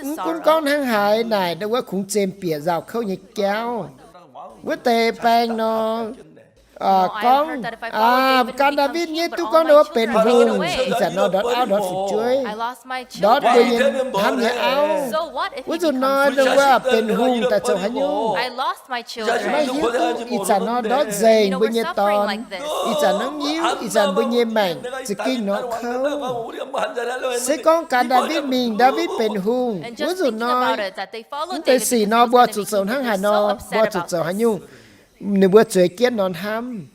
gunv gorngv hnangv haaix, naaic ndongc wuov kungx zemh bieqc nzauh kouv nyei jauv. Wuov deix baeng nor gorngv, aa, gan Ndaawitv nyei duqv gorngv ndongc wuov benx hungh, ih zanc nor ndortv auv ndortv fu'jueiv, ndortv mbuo nyei hnamv nyei auv. Wuov zanc nor ndongc wuov benx hungh daaih zoux haaix nyungc? Maiv hiuv duqv ih zanc nor ndortv nzengc mbuo nyei dorn. Ih zanc nor hiuv, ih zanc mbuo nyei maengc za'gengh nor kouv. Se gorngv gan Ndaawitv mingh, Ndaawitv benx hungh, wuov zanc nor, mv deix sic nor mbuo zuqc zoux hnangv haaix nor, mbuo zuqc zoux haaix nyungc? Ninh mbuo zueiz jienv nor hnamv.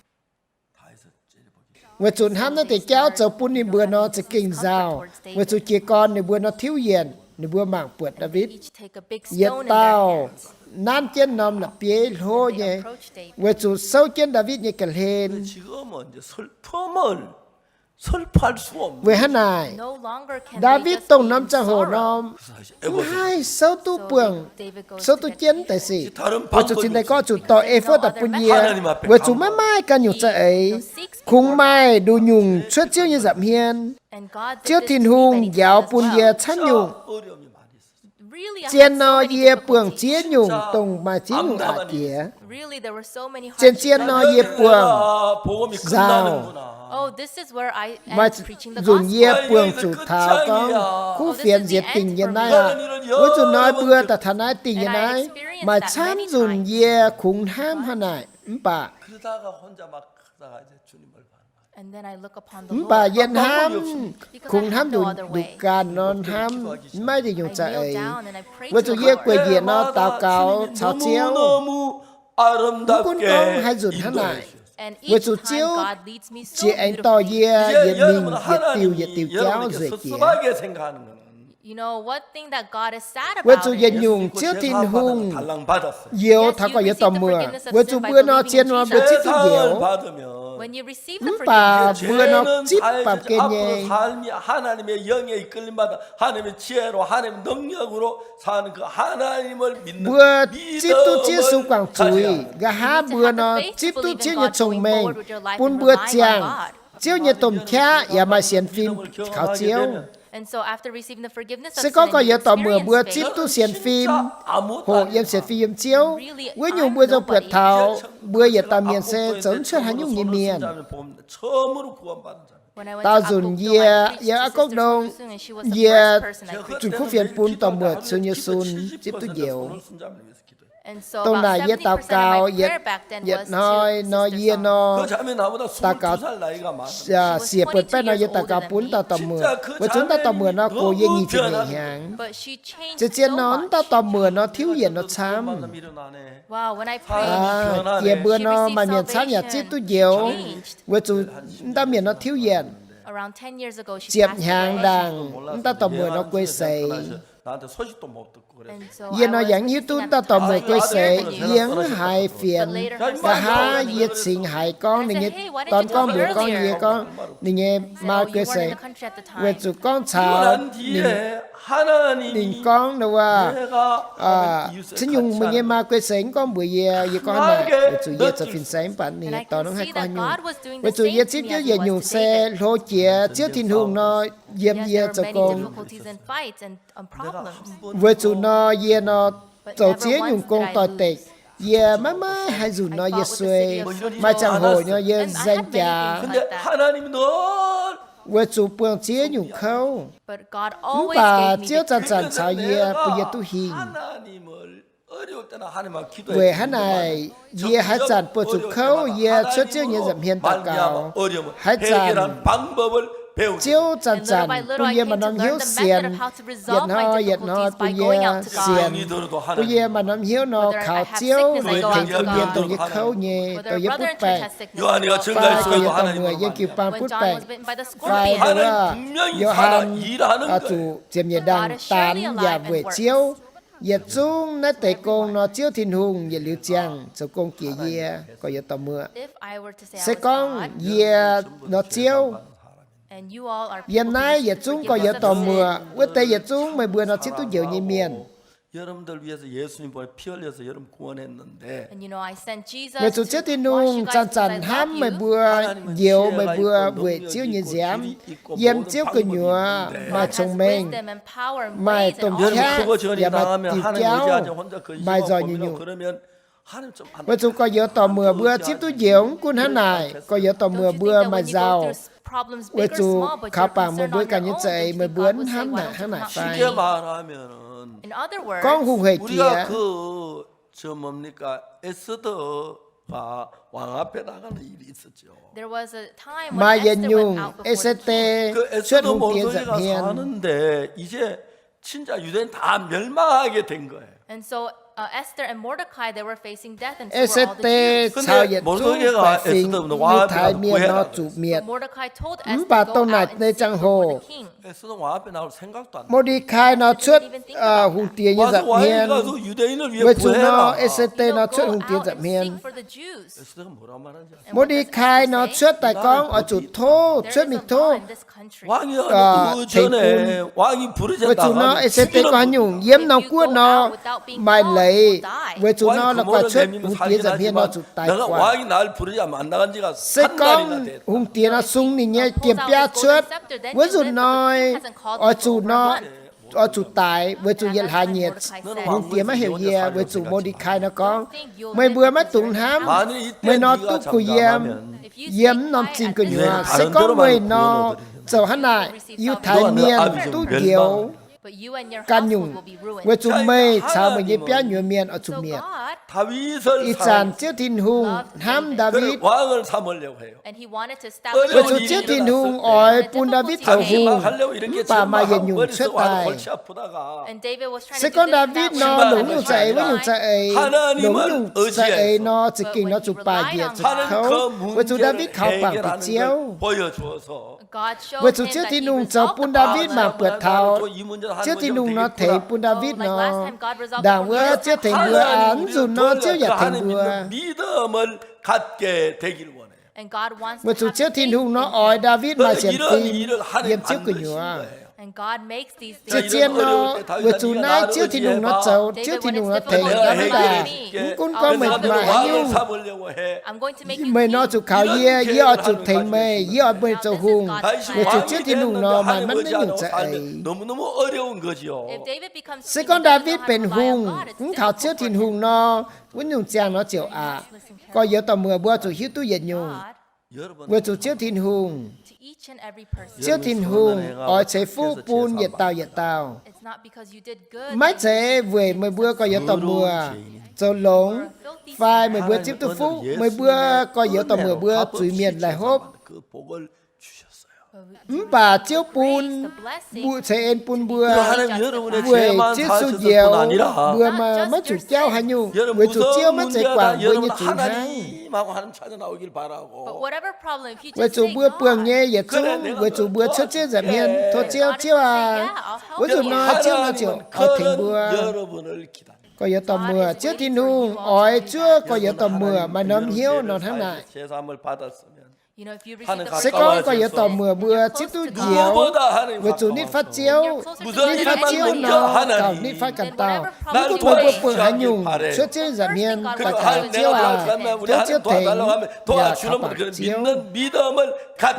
Weic zuqc hnamv naaiv deix jauv zoux bun ninh mbuo nor za'gengh nzauh. Weic zuqc jiez gorn ninh mbuo nor tiuv yienc, ninh mbuo mangc buatc Ndaawitv yietc dauh nanv jienv norm la'bieiv hlo nyei, weic zuqc souv jienv Ndaawitv nyei ga'hlen. Weic hnangv naaic, Ndaawitv dongh norm ziangh hoc nor mv haih souv duqv buangh, souv duqv jienv deix sic. Weic zuqc cingx daaih gorngv zuqc dorh E^fo^dc daaih bun yie, weic zuqc maiv maaih ganh nyungc za'eix. Kungx maaih nduqc nyungc cuotv Ziouv nyei nza'hmien. Ziouv Tin-Hungh njaaux bun yie camv nyungc. Zien nor, yie buangh ziex nyungc dongh maaih ziex nyungc aqc jiex. Zien-zien nor, yie buangh nzauh. Maaih nzunc yie buangh zuqc taux gorngv kuv fienx nziex dingc nyei naaiv aqv. Wuov nzunc nor, mbuo daaih taux naaiv dingc nyei naaiv, maaih camv nzunc yie kungx hnamv hnangv naaic, mv baac mv baac yie hnamv, kungx hnamv nduqc ganh nor hnamv, maiv deix nyungc za'eix. Weic zuqc yie gueic njiec nor daux gaux caux Ziouv, mv gunv gorngv haaix nzunc hnangv naaic, weic zuqc Ziouv ziouc aengx dorh yie yietc mingh yietc diuh yietc diuh jauv nzueic jiex. Weic zuqc yietc nyungc Ziouv Tin-Hungh youx taux gorx-youz dorh muoc, weic zuqc mbuo nor zien nor mbuo zipv duqv njoux. Mv baac mbuo nor zipv baamh gen nyei. Mbuo zipv duqv Ziouv Yesu guangc zuiz, nqa'haav mbuo nor zipv duqv Ziouv nyei cong-mengh bun mbuo ziangh Ziouv nyei domh qaqv yaac maaih sienx fim kaux Ziouv. Se gorngv gorx-youz dorh muoc mbuo zipv duqv sienx fim, hoqc yiem sienx fim yiem Ziouv, wuov nyungc mbuo ziouc buatc taux mbuo yietc dauh mienh se zoux mv cuotv haaix nyungc nyei mienh. Daauh nzunc yie yiem aa gouv ndongh, yie zunh kuv fienx bun dorh muoc sun nyei sun zipv duqv njoux. Dongh naaic yie daux gaux yietc, yietc hnoi nor, yie nor daux gaux siec buonc baeqv nor, yie daux gaux bun wuov dauh dorh muoc. Weic zuqc wuov dauh dorh muoc nor gox yie nyic ziepc nyeic hnyangx. Zien-zien nor, wuov dauh dorh muoc nor tiuv yienc nor camv. Jiex mbuo nor maaih mienh camv yaac zipv duqv njoux, weic zuqc wuov dauh mienh nor tiuv yienc. Ziepc hnyangx ndaangc, wuov dauh dorh muoc nor guei seix. Yie nor yaac mv hiuv duqv dauh dorh muoc guei seix, yie mv haiz fienx. Nqa'haav yie cingx haiz gorngv ninh nyei dorn gorngv mbuox gorngv, yie gorngv ninh nyei maa guei seix, weic zuqc gorngv caux ninh, ninh gorngv nor wuov, cin nyungc meih nyei maa guei seix mv gorngv mbuox yie, yie gorngv naaic, weic zuqc yie zoux fin-saeng mv baac ninh nyei dorn mv haih gorngv nyungc. Weic zuqc yie zipv jienv yietc nyungc se hlo jiex Ziouv Tin-Hungh nor yiem yie zoux gong. Weic zuqc nor yie nor zoux ziex nyungc gong doix-dekc, yie maiv maaih haaix nzunc nor yie suei, maaih ziangh hoc nor yie nzaeng jaax. Weic zuqc buangh ziex nyungc kouv, mv baac Ziouv zanc-zanc caux yie, bun yie duqv hingh. Weic hnangv naaic, yie haaix zanc buoz-zuqc kouv, yie cuotv Ziouv nyei nza'hmien daux gaux. Haaix zanc Ziouv zanc-zanc bun yie maaih norm hnyouv sienx, yietc hnoi yietc hnoi bun yie sienx, bun yie maaih norm hnyouv nor kaux Ziouv tengx bun yie dongh yie kouv nyei, dongh yie butv baengc, fai dongh yie dorh muoc yiem jiu-baang butv baengc, fai wuov Yo^han zuqc ziepc nyeic ndaangc daanx yaac weic Ziouv. Yietc zungv naaiv deix gong nor Ziouv Tin-Hungh yietc liuz ziangh zoux gong jiex yie, gorx-youz dorh muoc. Se gorngv yie nor Ziouv, yiem naaiv yietc zungv gorx-youz dorh muoc wuov deix yietc zungv meih mbuo nor zipv duqv njoux nyei mienh. Weic zuqc Ziouv Tin-Hungh zanc-zanc hnamv meih mbuo, njoux meih mbuo weic Ziouv nyei nziaamv, yiem Ziouv gu'nyuoz maaih cong-mengh, maaih domh qaqv yaac maaih diuh jauv, maaih nzoih nyungc-nyungc. Weic zuqc gorx-youz dorh muoc mbuo zipv duqv njoux mv gunv hnangv naaic, gorx-youz dorh muoc mbuo maaih nzauh. Weic zuqc kaux bangc meih mbuo ganh nyei za'eix, meih mbuo mv hnamv naaic hnangv naaic fai? Gorngv hungh hec jiex, maaih yietc nyungc, E^se^de cuotv hungh diex nza'hmien. E^se^de caux yietc zungv baeqc fingx Yiutai Mienh nor zuqc mietc. Mv baac dongh naaic nyei ziangh hoc, Mor^nde^kai nor cuotv hungh diex nyei nza'hmien. Weic zuqc nor E^se^de nor cuotv hungh diex nza'hmien. Mor^nde^kai nor cuotv daaih gorngv oix zuqc tov, cuotv mingh tov tengx bun. Weic zuqc nor E^se^de gorngv haaix nyungc yiem norm guoqv nor maaih leiz, weic zuqc nor la'guaih cuotv hungh diex nza'hmien nor zuqc daix guangc. Se gorngv hungh diex nor sung ninh nyei jiem-biaav cuotv, wuov nzunc nor oix zuqc nor, oix zuqc daix, weic zuqc yietc hlaax nyieqc hungh diex maiv heuc yie. Weic zuqc Mor^nde^kai nor gorngv, meih mbuo maiv dungx hnamv, meih nor duqv kuh yiem, yiem norm zingh gu'nyuoz. Se gorngv meih nor zoux hnangv naaic, Yiutai Mienh duqv njoux ganh nyungc, weic zuqc meih caux meih nyei biauv nyuoz mienh oix zuqc mietc. Ih zanc Ziouv Tin-Hungh hnamv Ndaawitv, weic zuqc Ziouv Tin-Hungh oix bun Ndaawitv zoux hungh, mv baac maaih yietc nyungc cuotv daaih. Se gorngv Ndaawitv nor longc nyungc za'eix, wuov nyungc za'eix, longc nyungc za'eix nor za'gengh nor zuqc baaic njiec zuqc kouv, weic zuqc Ndaawitv kaux bangc bieqc Ziouv. Weic zuqc Ziouv Tin-Hungh zoux bun Ndaawitv mangc buatc taux Ziouv Tin-Hungh nor tengx bun Ndaawitv nor, ndaangc wuov Ziouv tengx mbuo aqv, mv nzunc nor Ziouv yaac tengx mbuo. Weic zuqc Ziouv Tin-Hungh nor oix Ndaawitv maaih sienx fim yiem Ziouv gu'nyuoz. Zien-zien nor, weic zuqc naaiv Ziouv Tin-Hungh nor zoux, Ziouv Tin-Hungh nor tengx Ndaawitv aac, mv gunv gorngv meih maaih haaix nyungc, meih nor zuqc kaux yie, yie oix zuqc tengx meih, yie oix meih zoux hungh. Weic zuqc Ziouv Tin-Hungh nor maaih maiv naaiv nyungc za'eix. Se gorngv Ndaawitv benx hungh mv kaux Ziouv Tin-Hungh nor, wuov nyungc ziangh nor ziouc aqc. Gorx-youz dorh muoc mbuo zuqc hiuv duqv yietc nyungc. Weic zuqc Ziouv Tin-Hungh, Ziouv Tin-Hungh oix ceix fuqv bun yietc dauh yietc dauh. Maiv zeiz weic meih mbuo gorx-youz dorh muoc zoux longx, fai meih mbuo zipv duqv fuqv, meih mbuo gorx-youz dorh muoc mbuo zuiz-mienh laih hopv. Mv baac Ziouv bun mbuo ceix en bun mbuo, weic Ziouv Yesu njoux mbuo maiv zuqc jauv haaix nyungc, weic zuqc Ziouv maiv zeiz guangc mbuo nyei zuiz hnangv. Weic zuqc mbuo buangh nyei yietc zungv weic zuqc mbuo cuotv Ziouv nza'hmien, tov Ziouv, Ziouv aac, wuov nzunc nor Ziouv nor ziouc oix tengx mbuo. Gorx-youz dorh muoc, Ziouv Tin-Hungh oix zuov gorx-youz dorh muoc maaih norm hnyouv nor hnangv naaic. Se gorngv gorx-youz dorh muoc mbuo zipv duqv njoux, weic zuqc nitv fatv Ziouv, nitv fatv Ziouv nor gauh nitv fatv ganh dauh. Mv gunv mbuo buangh haaix nyungc cuotv Ziouv nza'hmien, daux gaux, Ziouv aac, tov Ziouv tengx, yaac taux baqc Ziouv.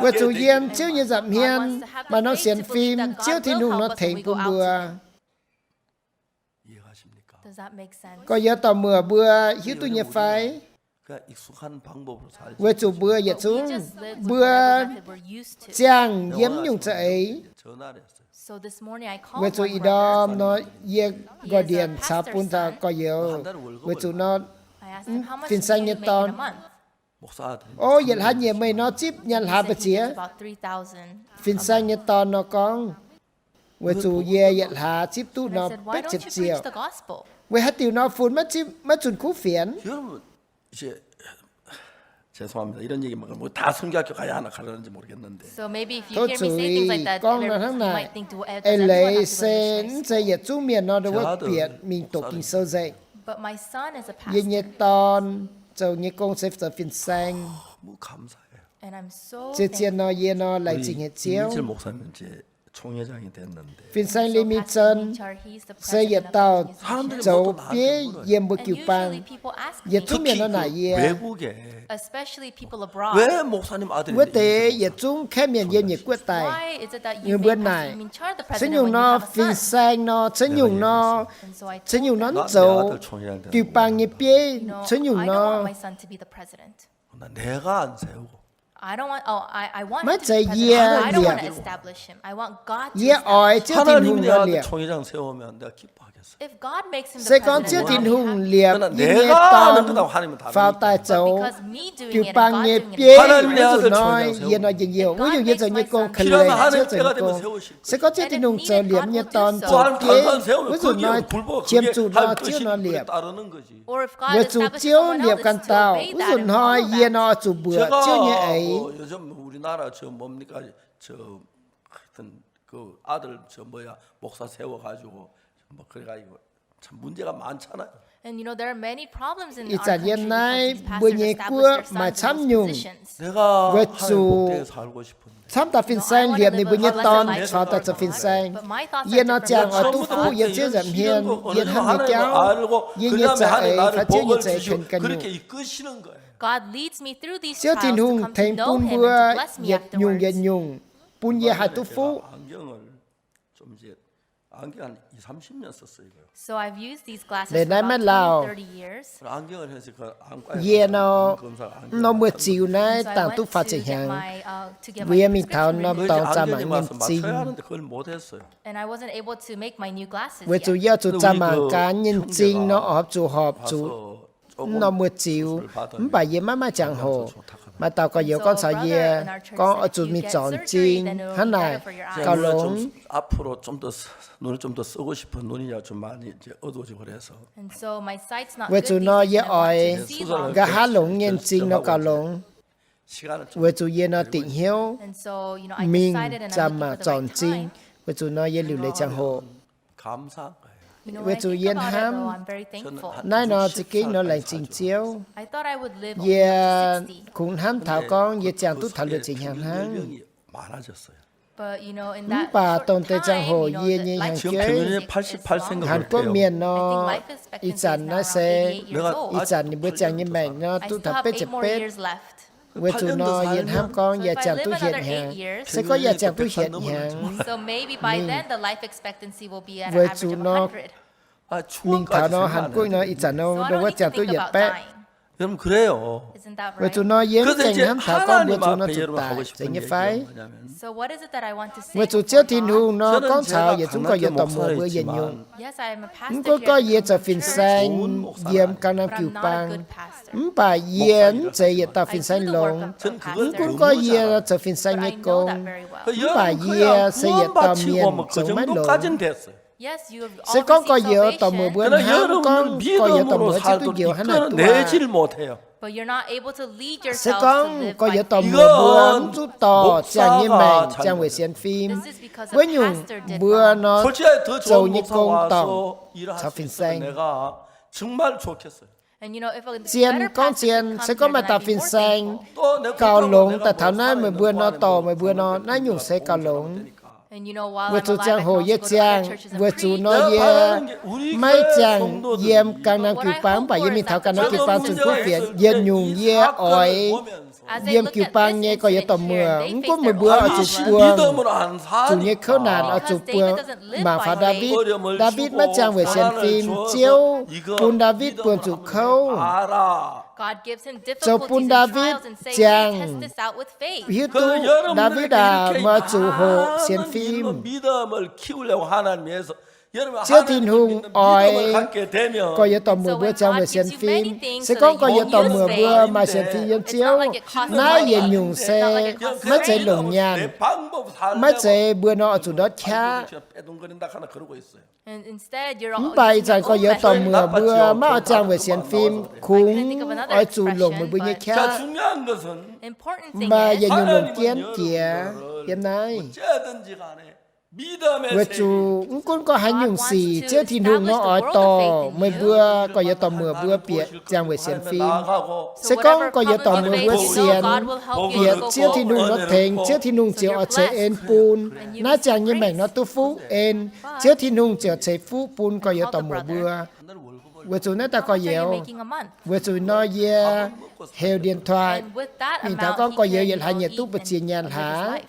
Weic zuqc yiem Ziouv nyei nza'hmien maaih norm sienx fim Ziouv Tin-Hungh nor tengx bun mbuo. Gorx-youz dorh muoc mbuo hiuv duqv nyei fai? Weic zuqc mbuo yietc zungv, mbuo ziangh yiem nyungc za'eix. Weic zuqc ih ndorm nor yie nqoi ndienc caux bun taux gorx-youz, weic zuqc nor fin-saeng nyei dorn, o, yietc hlaax nyiec meih nor zipv nyaanh hlaax mbu'ziex. Fin-saeng nyei dorn nor gorngv, weic zuqc yie yietc hlaax zipv duqv nor betv ziepc ziouc. Weic haaix diuc nor funx maiv zunh kuv fienx? Tov zuiz gorngv nor hnangv naaic, eix leiz se mv zeiz yietc zungv mienh nor ndongc wuov bieqc mingh doqc Ging-Sou nzengc. Yie nyei dorn zoux nyei gong se zoux fin-saeng. Zien-zien nor yie nor laengz zingh haic Ziouv. Fin-saeng Lee Ming Zon se yietc dauh zoux bieiv yiem mbuo jiu-baang. Yietc zungv mienh nor naaic yie, wuov deix yietc zungv kaeqv mienh yiem nyeic guoqv daaih. Ninh mbuo naaic, cuotv nyungc nor fin-saeng nor, cuotv nyungc nor, cuotv nyungc nor mv zoux jiu-baang nyei bieiv, cuotv nyungc nor. Maiv zeiz yie liepc. Yie oix Ziouv Tin-Hungh nor liepc. Se gorngv Ziouv Tin-Hungh liepc yie nyei dorn faaux daaih zoux jiu-baang nyei bieiv, wuov nzunc hnoi yie nor njien-youh. Wuov nyungc yie zoux nyei gong ka'leiz Ziouv zoux nyei gong. Se gorngv Ziouv Tin-Hungh zoux liepc nyei dorn zoux bieiv, wuov nzunc hnoi qiemx zuqc nor Ziouv nor liepc. Weic zuqc Ziouv liepc ganh dauh, wuov nzunc hnoi yie nor oix zuqc mbuoqc Ziouv nyei eix. Ih zanc yiem naaiv mbuo nyei guoqv maaih camv nyungc, weic zuqc camv dauh fin-saeng liepc ninh mbuo nyei dorn caux daaih zoux fin-saeng. Yie nor ziangh oix duqv fuqv yiem Ziouv nza'hmien, yie hnamv nyei jauv, yie nyei za'eix fai Ziouv nyei za'eix kuonx ganh nyungc. Ziouv Tin-Hungh tengx bun mbuo yietc nyungc yietc nyungc, bun yie haih duqv fuqv. Leiz naaiv maiv lauh, yie nor, norm muoz-ziux naaiv dangh duqv faah ziepc hnyangx, mbuo yie mingh taux norm dorngx zaah mangc nyei m'zing. Weic zuqc yie oix zuqc zaah mangc gaax nyei m'zing nor, horpc zuqc horpc zuqc norm muoz-ziux. Mv baac yie maiv maaih ziangh hoc. Maaih dauh gorx-youz gorngv caux yie, gorngv oix zuqc mingh zorc m'zing hnangv naaic gauh longx. Weic zuqc nor yie oix nqa'haav longx nyei m'zing nor gauh longx. Weic zuqc yie nor dingc hnyouv mingh zaah mangc zorc m'zing. Weic zuqc nor yie liuc leiz ziangh hoc. Weic zuqc yie hnamv naaiv nor za'gengh nor laengz zingh Ziouv. Yie kungx hnamv taux gorngv yie ziangh duqv taux luoqc ziepc hnyangx hnangv. Mv baac dongh deix ziangh hoc yie nyei hnyangx-jeiv, Hàn Quốc mienh nor, ih zanc naaiv se, ih zanc ninh mbuo ziangh nyei maengc nor duqv taux betv ziepc betv. Weic zuqc nor yie hnamv gorngv yie ziangh duqv hietc hnyangx. Se gorngv yie ziangh duqv hietc hnyangx, weic zuqc nor mingh taux nor Hàn Quốc nor ih zanc nor ndongc wuov ziangh duqv yietc baeqv. Weic zuqc nor yie mv gaengh hnamv taux gorngv mbuo zuqc nor zuqc daic zeiz nyei fai? Weic zuqc Ziouv Tin-Hungh nor gorngv caux yietc zungv gorx-youz dorh muoc mbuo yietc nyungc. Mv gunv gorngv yie zoux fin-saeng yiem Gangnam Jiu Baang, mv baac yie mv zeiz yietc dauh fin-saeng longx. Mv gunv gorngv yie zoux fin-saeng nyei gong, mv baac yie se yietc dauh mienh zoux maiv longx. Se gorngv gorx-youz dorh muoc mbuo hnangv, gorngv gorx-youz dorh muoc ziouc duqv njoux hnangv naaic duqv. Se gorngv gorx-youz dorh muoc mbuo mv zuqc dorh ziangh nyei maengc, ziangh weic sienx fim, wuov nyungc mbuo nor zoux nyei gong dorngc caux fin-saeng. Zien gorngv zien, se gorngv maaih dauh fin-saeng gauh longx daaih taux naaiv meih mbuo nor dorh meih mbuo nor, naaiv nyungc se gauh longx. Weic zuqc ziangh hoc yie ziangh, weic zuqc nor yie maiv ziangh yiem Gangnam Jiu Baang, mv baac yie mingh taux Gangnam Jiu Baang zunh kuv fienx, yietc nyungc yie oix yiem Jiu Baang nyei gorx-youz dorh muoc. Mv gunv meih mbuo oix zuqc buangh zuqc nyei kouv naanc, oix zuqc buangh mangc faaux Ndaawitv. Ndaawitv maiv ziangh weic sienx fim, Ziouv bun Ndaawitv buangh zuqc kouv, zoux bun Ndaawitv ziangh hiuv duqv Ndaawitv aah, meih oix zuqc hoqc sienx fim. Ziouv Tin-Hungh oix gorx-youz dorh muoc mbuo ziangh weic sienx fim. Se gorngv gorx-youz dorh muoc mbuo maaih sienx fim yiem Ziouv, naaiv yietc nyungc se maiv zeiz longc nyaanh, maiv zeiz mbuo nor oix zuqc ndortv qaqv. Mv baac ih zanc gorx-youz dorh muoc mbuo maiv oix ziangh weic sienx fim, kungx oix zuqc longc meih mbuo nyei qaqv. Maaih yietc nyungc longc jienv jiex yiem naaiv. Weic zuqc mv gunv gorngv haaix nyungc sic Ziouv Tin-Hungh nor oix dorh meih mbuo gorx-youz dorh muoc mbuo bieqc ziangh weic sienx fim. Se gorngv gorx-youz dorh muoc mbuo sienx, bieqc Ziouv Tin-Hungh nor tengx, Ziouv Tin-Hungh ziouc oix ceix en bun. Naaiv ziangh nyei maengc nor duqv fuqv en, Ziouv Tin-Hungh ziouc ceix fuqv bun gorx-youz dorh muoc mbuo. Weic zuqc naaiv dauh gorx-youz, weic zuqc nor yie heuc điện thoại mingh taux gorngv gorx-youz yietc hlaax nyic duqv mbu'ziex nyaanh hlaax.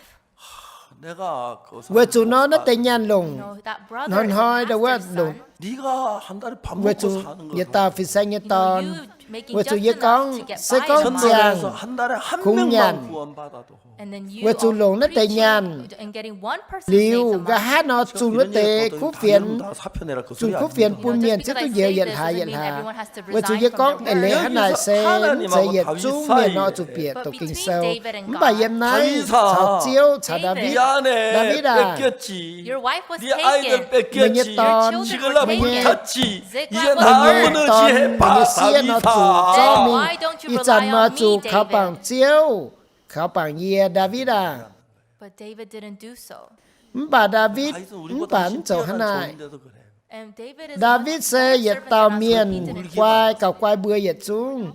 Weic zuqc nor naaiv deix nyaanh longc hnoi-hnoi ndau wuov longc. Weic zuqc yietc dauh fin-saeng nyei dorn, weic zuqc yie gorngv se gorngv ziangh kungx nyanc, weic zuqc longc naaiv deix nyaanh liuz, nqa'haav nor zunh wuov deix kuv fienx, zunh kuv fienx bun mienh ziouc duqv njoux yietc hlaax yietc hlaax. Weic zuqc yie gorngv eix leiz hnangv naaic se mv zeiz yietc zungv mienh nor zuqc bieqc doqc Ging-Sou. Mv baac yiem naaiv caux Ziouv, caux Ndaawitv, Ndaawitv aah, meih nyei dorn, meih nyei, meih nyei dorn, meih nyei sieqv nor zuqc zorqv mingh. Ih zanc meih zuqc kaux bangc Ziouv, kaux bangc yie, Ndaawitv aah. Mv baac Ndaawitv mv baac mv zoux hnangv naaic. Ndaawitv se yietc dauh mienh guai gauh guai mbuo yietc zungv.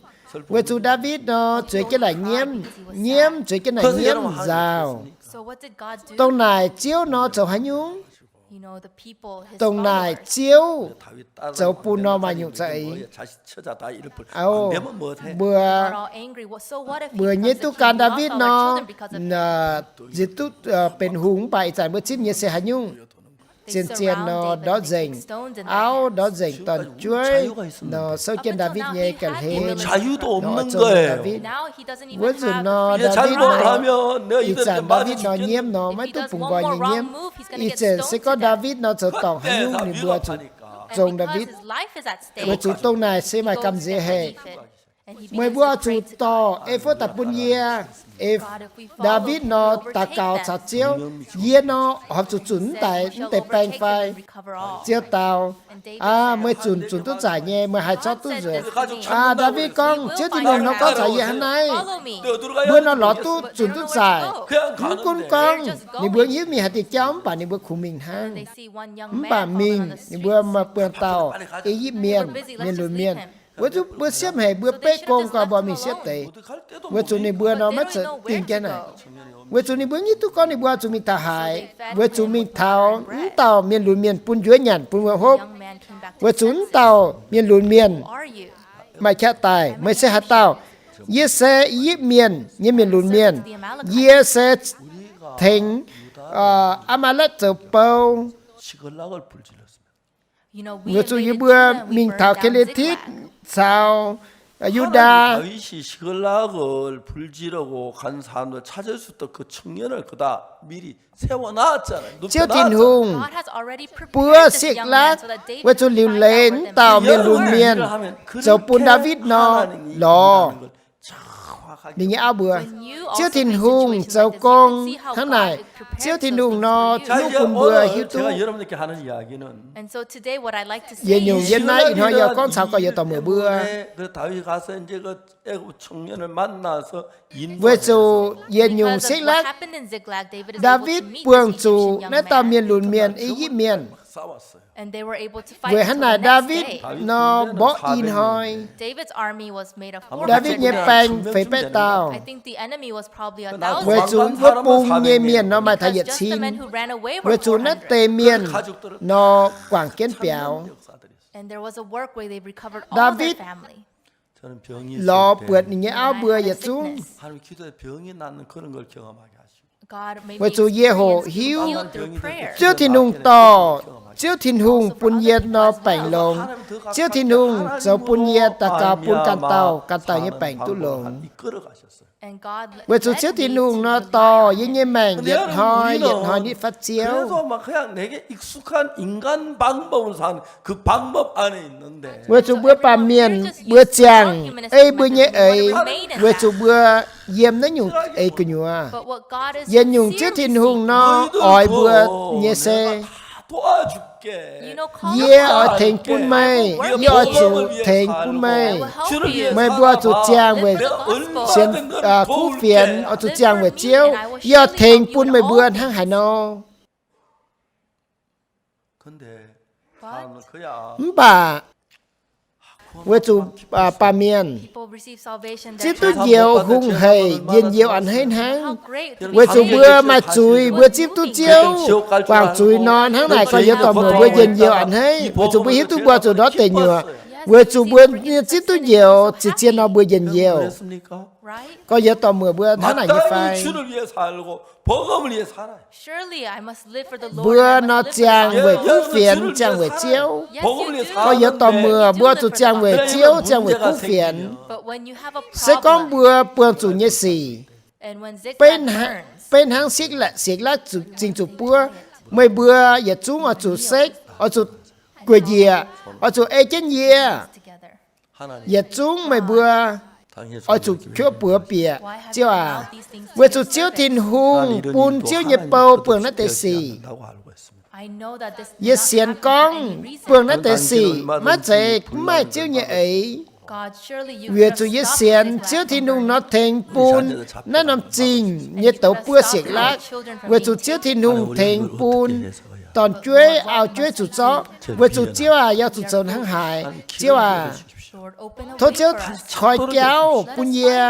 Weic zuqc Ndaawitv nor zueiz jienv naaic nyiemv, nyiemv zueiz jienv naaic nyiemv nzauh. Dongh naaic Ziouv nor zoux haaix nyungc? Dongh naaic Ziouv zoux bun nor maaih nyungc za'eix. Auv, mbuo, mbuo nyei duqv gan Ndaawitv nor, nziex duqv benx hungh, mv baac ih zanc mbuo zipv nyei se haaix nyungc? Zien-zien nor ndortv nzengc auv, ndortv nzengc dorn-jueiv nor souv jienv Ndaawitv nyei ga'hlen nor oix zong Ndaawitv. Wuov nzunc nor Ndaawitv nor, ih zanc Ndaawitv nor nyiemv nor maiv duqv bungx nqoi nyei nyiemv. Ih zanc se gorngv Ndaawitv nor zoux dorngc haaix nyungc ninh mbuo zuqc zong Ndaawitv. Weic zuqc dongh naaic se maaih gamh nziex haic. Meih mbuo oix zuqc dorh E^fo^datc bun yie. Ndaawitv nor daux gaux caux Ziouv, yie nor horpc zuqc zunc mv deix, mv deix baeng fai? Ziouv dau, aa, meih zunc zunc duqv zaaic nyei, meih haih zorqv duqv nzuonx. Aa, Ndaawitv gorngv, Ziouv Tin-Hungh nor gorngv caux yie hnangv naaiv, mbuo nor lorz duqv zunc duqv zaaic. Mv gunv gorngv ninh mbuo hiuv mingh haaix diuh jauv mv baac ninh mbuo kungx mingh hnangv. Mv baac mingh ninh mbuo maaih buangh dauh I^yipv Mienh, mienh lunx mienh. Weic zuqc mbuo siepv haic, mbuo beqv gong gauh mbuo mingh siepv deix. Weic zuqc ninh mbuo nor maiv zeiz dingh jienv naaic. Weic zuqc ninh mbuo hiuv duqv gorngv ninh mbuo zuqc mingh taux haaix. Weic zuqc mingh taux mv dauh mienh lunx mienh bun njuov nyanc bun wuov hopv. Weic zuqc mv dauh mienh lunx mienh maaih qaqv daaih, meih se haaix dauh? Yie se I^yipv Mienh nyei mienh lunx mienh. Yie se tengx Aa^maa^lekv zoux bou. Weic zuqc yie mbuo mingh taux Ki^li^titv caux Yu^ndaa. Ziouv Tin-Hungh buov Sikv^lakv weic zuqc liuc leiz mv dauh mienh lunx mienh zoux bun Ndaawitv nor lorz ninh nyei auv mbuo. Ziouv Tin-Hungh zoux gong hnangv naaic. Ziouv Tin-Hungh nor hiuv bun mbuo hiuv duqv. Yietc nyungc yie naaiv ih hnoi yaac gorngv caux gorx-youz dorh muoc mbuo. Weic zuqc yietc nyungc Sikv^lakv, Ndaawitv buangh zuqc naaiv dauh mienh lunx mienh, I^yipv mienh. Weic hnangv naaic Ndaawitv nor mborqv i hnoi. Ndaawitv nyei baeng feix baeqv dauh. Weic zuqc wuov bung nyei mienh nor maaih taux yietc cin. Weic zuqc naaiv deix mienh nor guangc jienv biaux. Ndaawitv lorz buatc ninh nyei auv mbuo yietc zungv. Weic zuqc yie hoqc hiuv Ziouv Tin-Hungh dorh Ziouv Tin-Hungh bun yie nor baengc longx. Ziouv Tin-Hungh zoux bun yie daux gaux bun ganh dauh ganh dauh nyei baengc duqv longx. Weic zuqc Ziouv Tin-Hungh nor dorh yie nyei maengc yietc hnoi yietc hnoi nitv fatv Ziouv. Weic zuqc mbuo baamh mienh mbuo ziangh ei mbuo nyei eix, weic zuqc mbuo yiem naaiv nyungc eix gu'nyuoz. Yietc nyungc Ziouv Tin-Hungh nor oix mbuo nyei se yie oix tengx bun meih, yie oix zuqc tengx bun meih. Meih mbuo oix zuqc ziangh weic sienx kuv fienx, oix zuqc ziangh weic Ziouv. Yie oix tengx bun meih mbuo hnangv haaix nor. Mv baac weic zuqc baamh mienh zipv duqv njoux hungh hec njien-youh a'hneiv hnangv. Weic zuqc mbuo maaih zuiz, mbuo zipv duqv Ziouv guangc zuiz nor, hnangv naaic gorx-youz dorh muoc mbuo njien-youh a'hneiv, weic zuqc mbuo hiuv duqv mbuo zuqc ndortv deic nyuoqc. Weic zuqc mbuo zipv duqv njoux, ziec zien nor mbuo njien-youh. Gorx-youz dorh muoc mbuo hnangv naaic nyei fai? Mbuo nor ziangh weic kuv fienx, ziangh weic Ziouv. Gorx-youz dorh muoc mbuo zuqc ziangh weic Ziouv, ziangh weic kuv fienx. Se gorngv mbuo buangh zuqc nyei sic, beiv hnangv Sikv^lakv zingh zuqc buov, meih mbuo yietc zungv oix zuqc sekv, oix zuqc gueic njiec, oix zuqc ei jienv yie. Yietc zungv meih mbuo oix zuqc qiex buoz bieqc, Ziouv aac. Weic zuqc Ziouv Tin-Hungh bun Ziouv nyei bou buangh naaiv deix sic. Yie sienx gorngv buangh naaiv deix sic maiv zeiz mv maaih Ziouv nyei eix. Weic zuqc yie sienx Ziouv Tin-Hungh nor tengx bun naaiv norm zingh nyei douz buov Sikv^lakv. Weic zuqc Ziouv Tin-Hungh tengx bun dorn-jueiv auv-jueiv zuqc zorqv. Weic zuqc Ziouv aac, yie zuqc zoux hnangv haaix, Ziouv aac. Tov Ziouv koi jauv bun yie.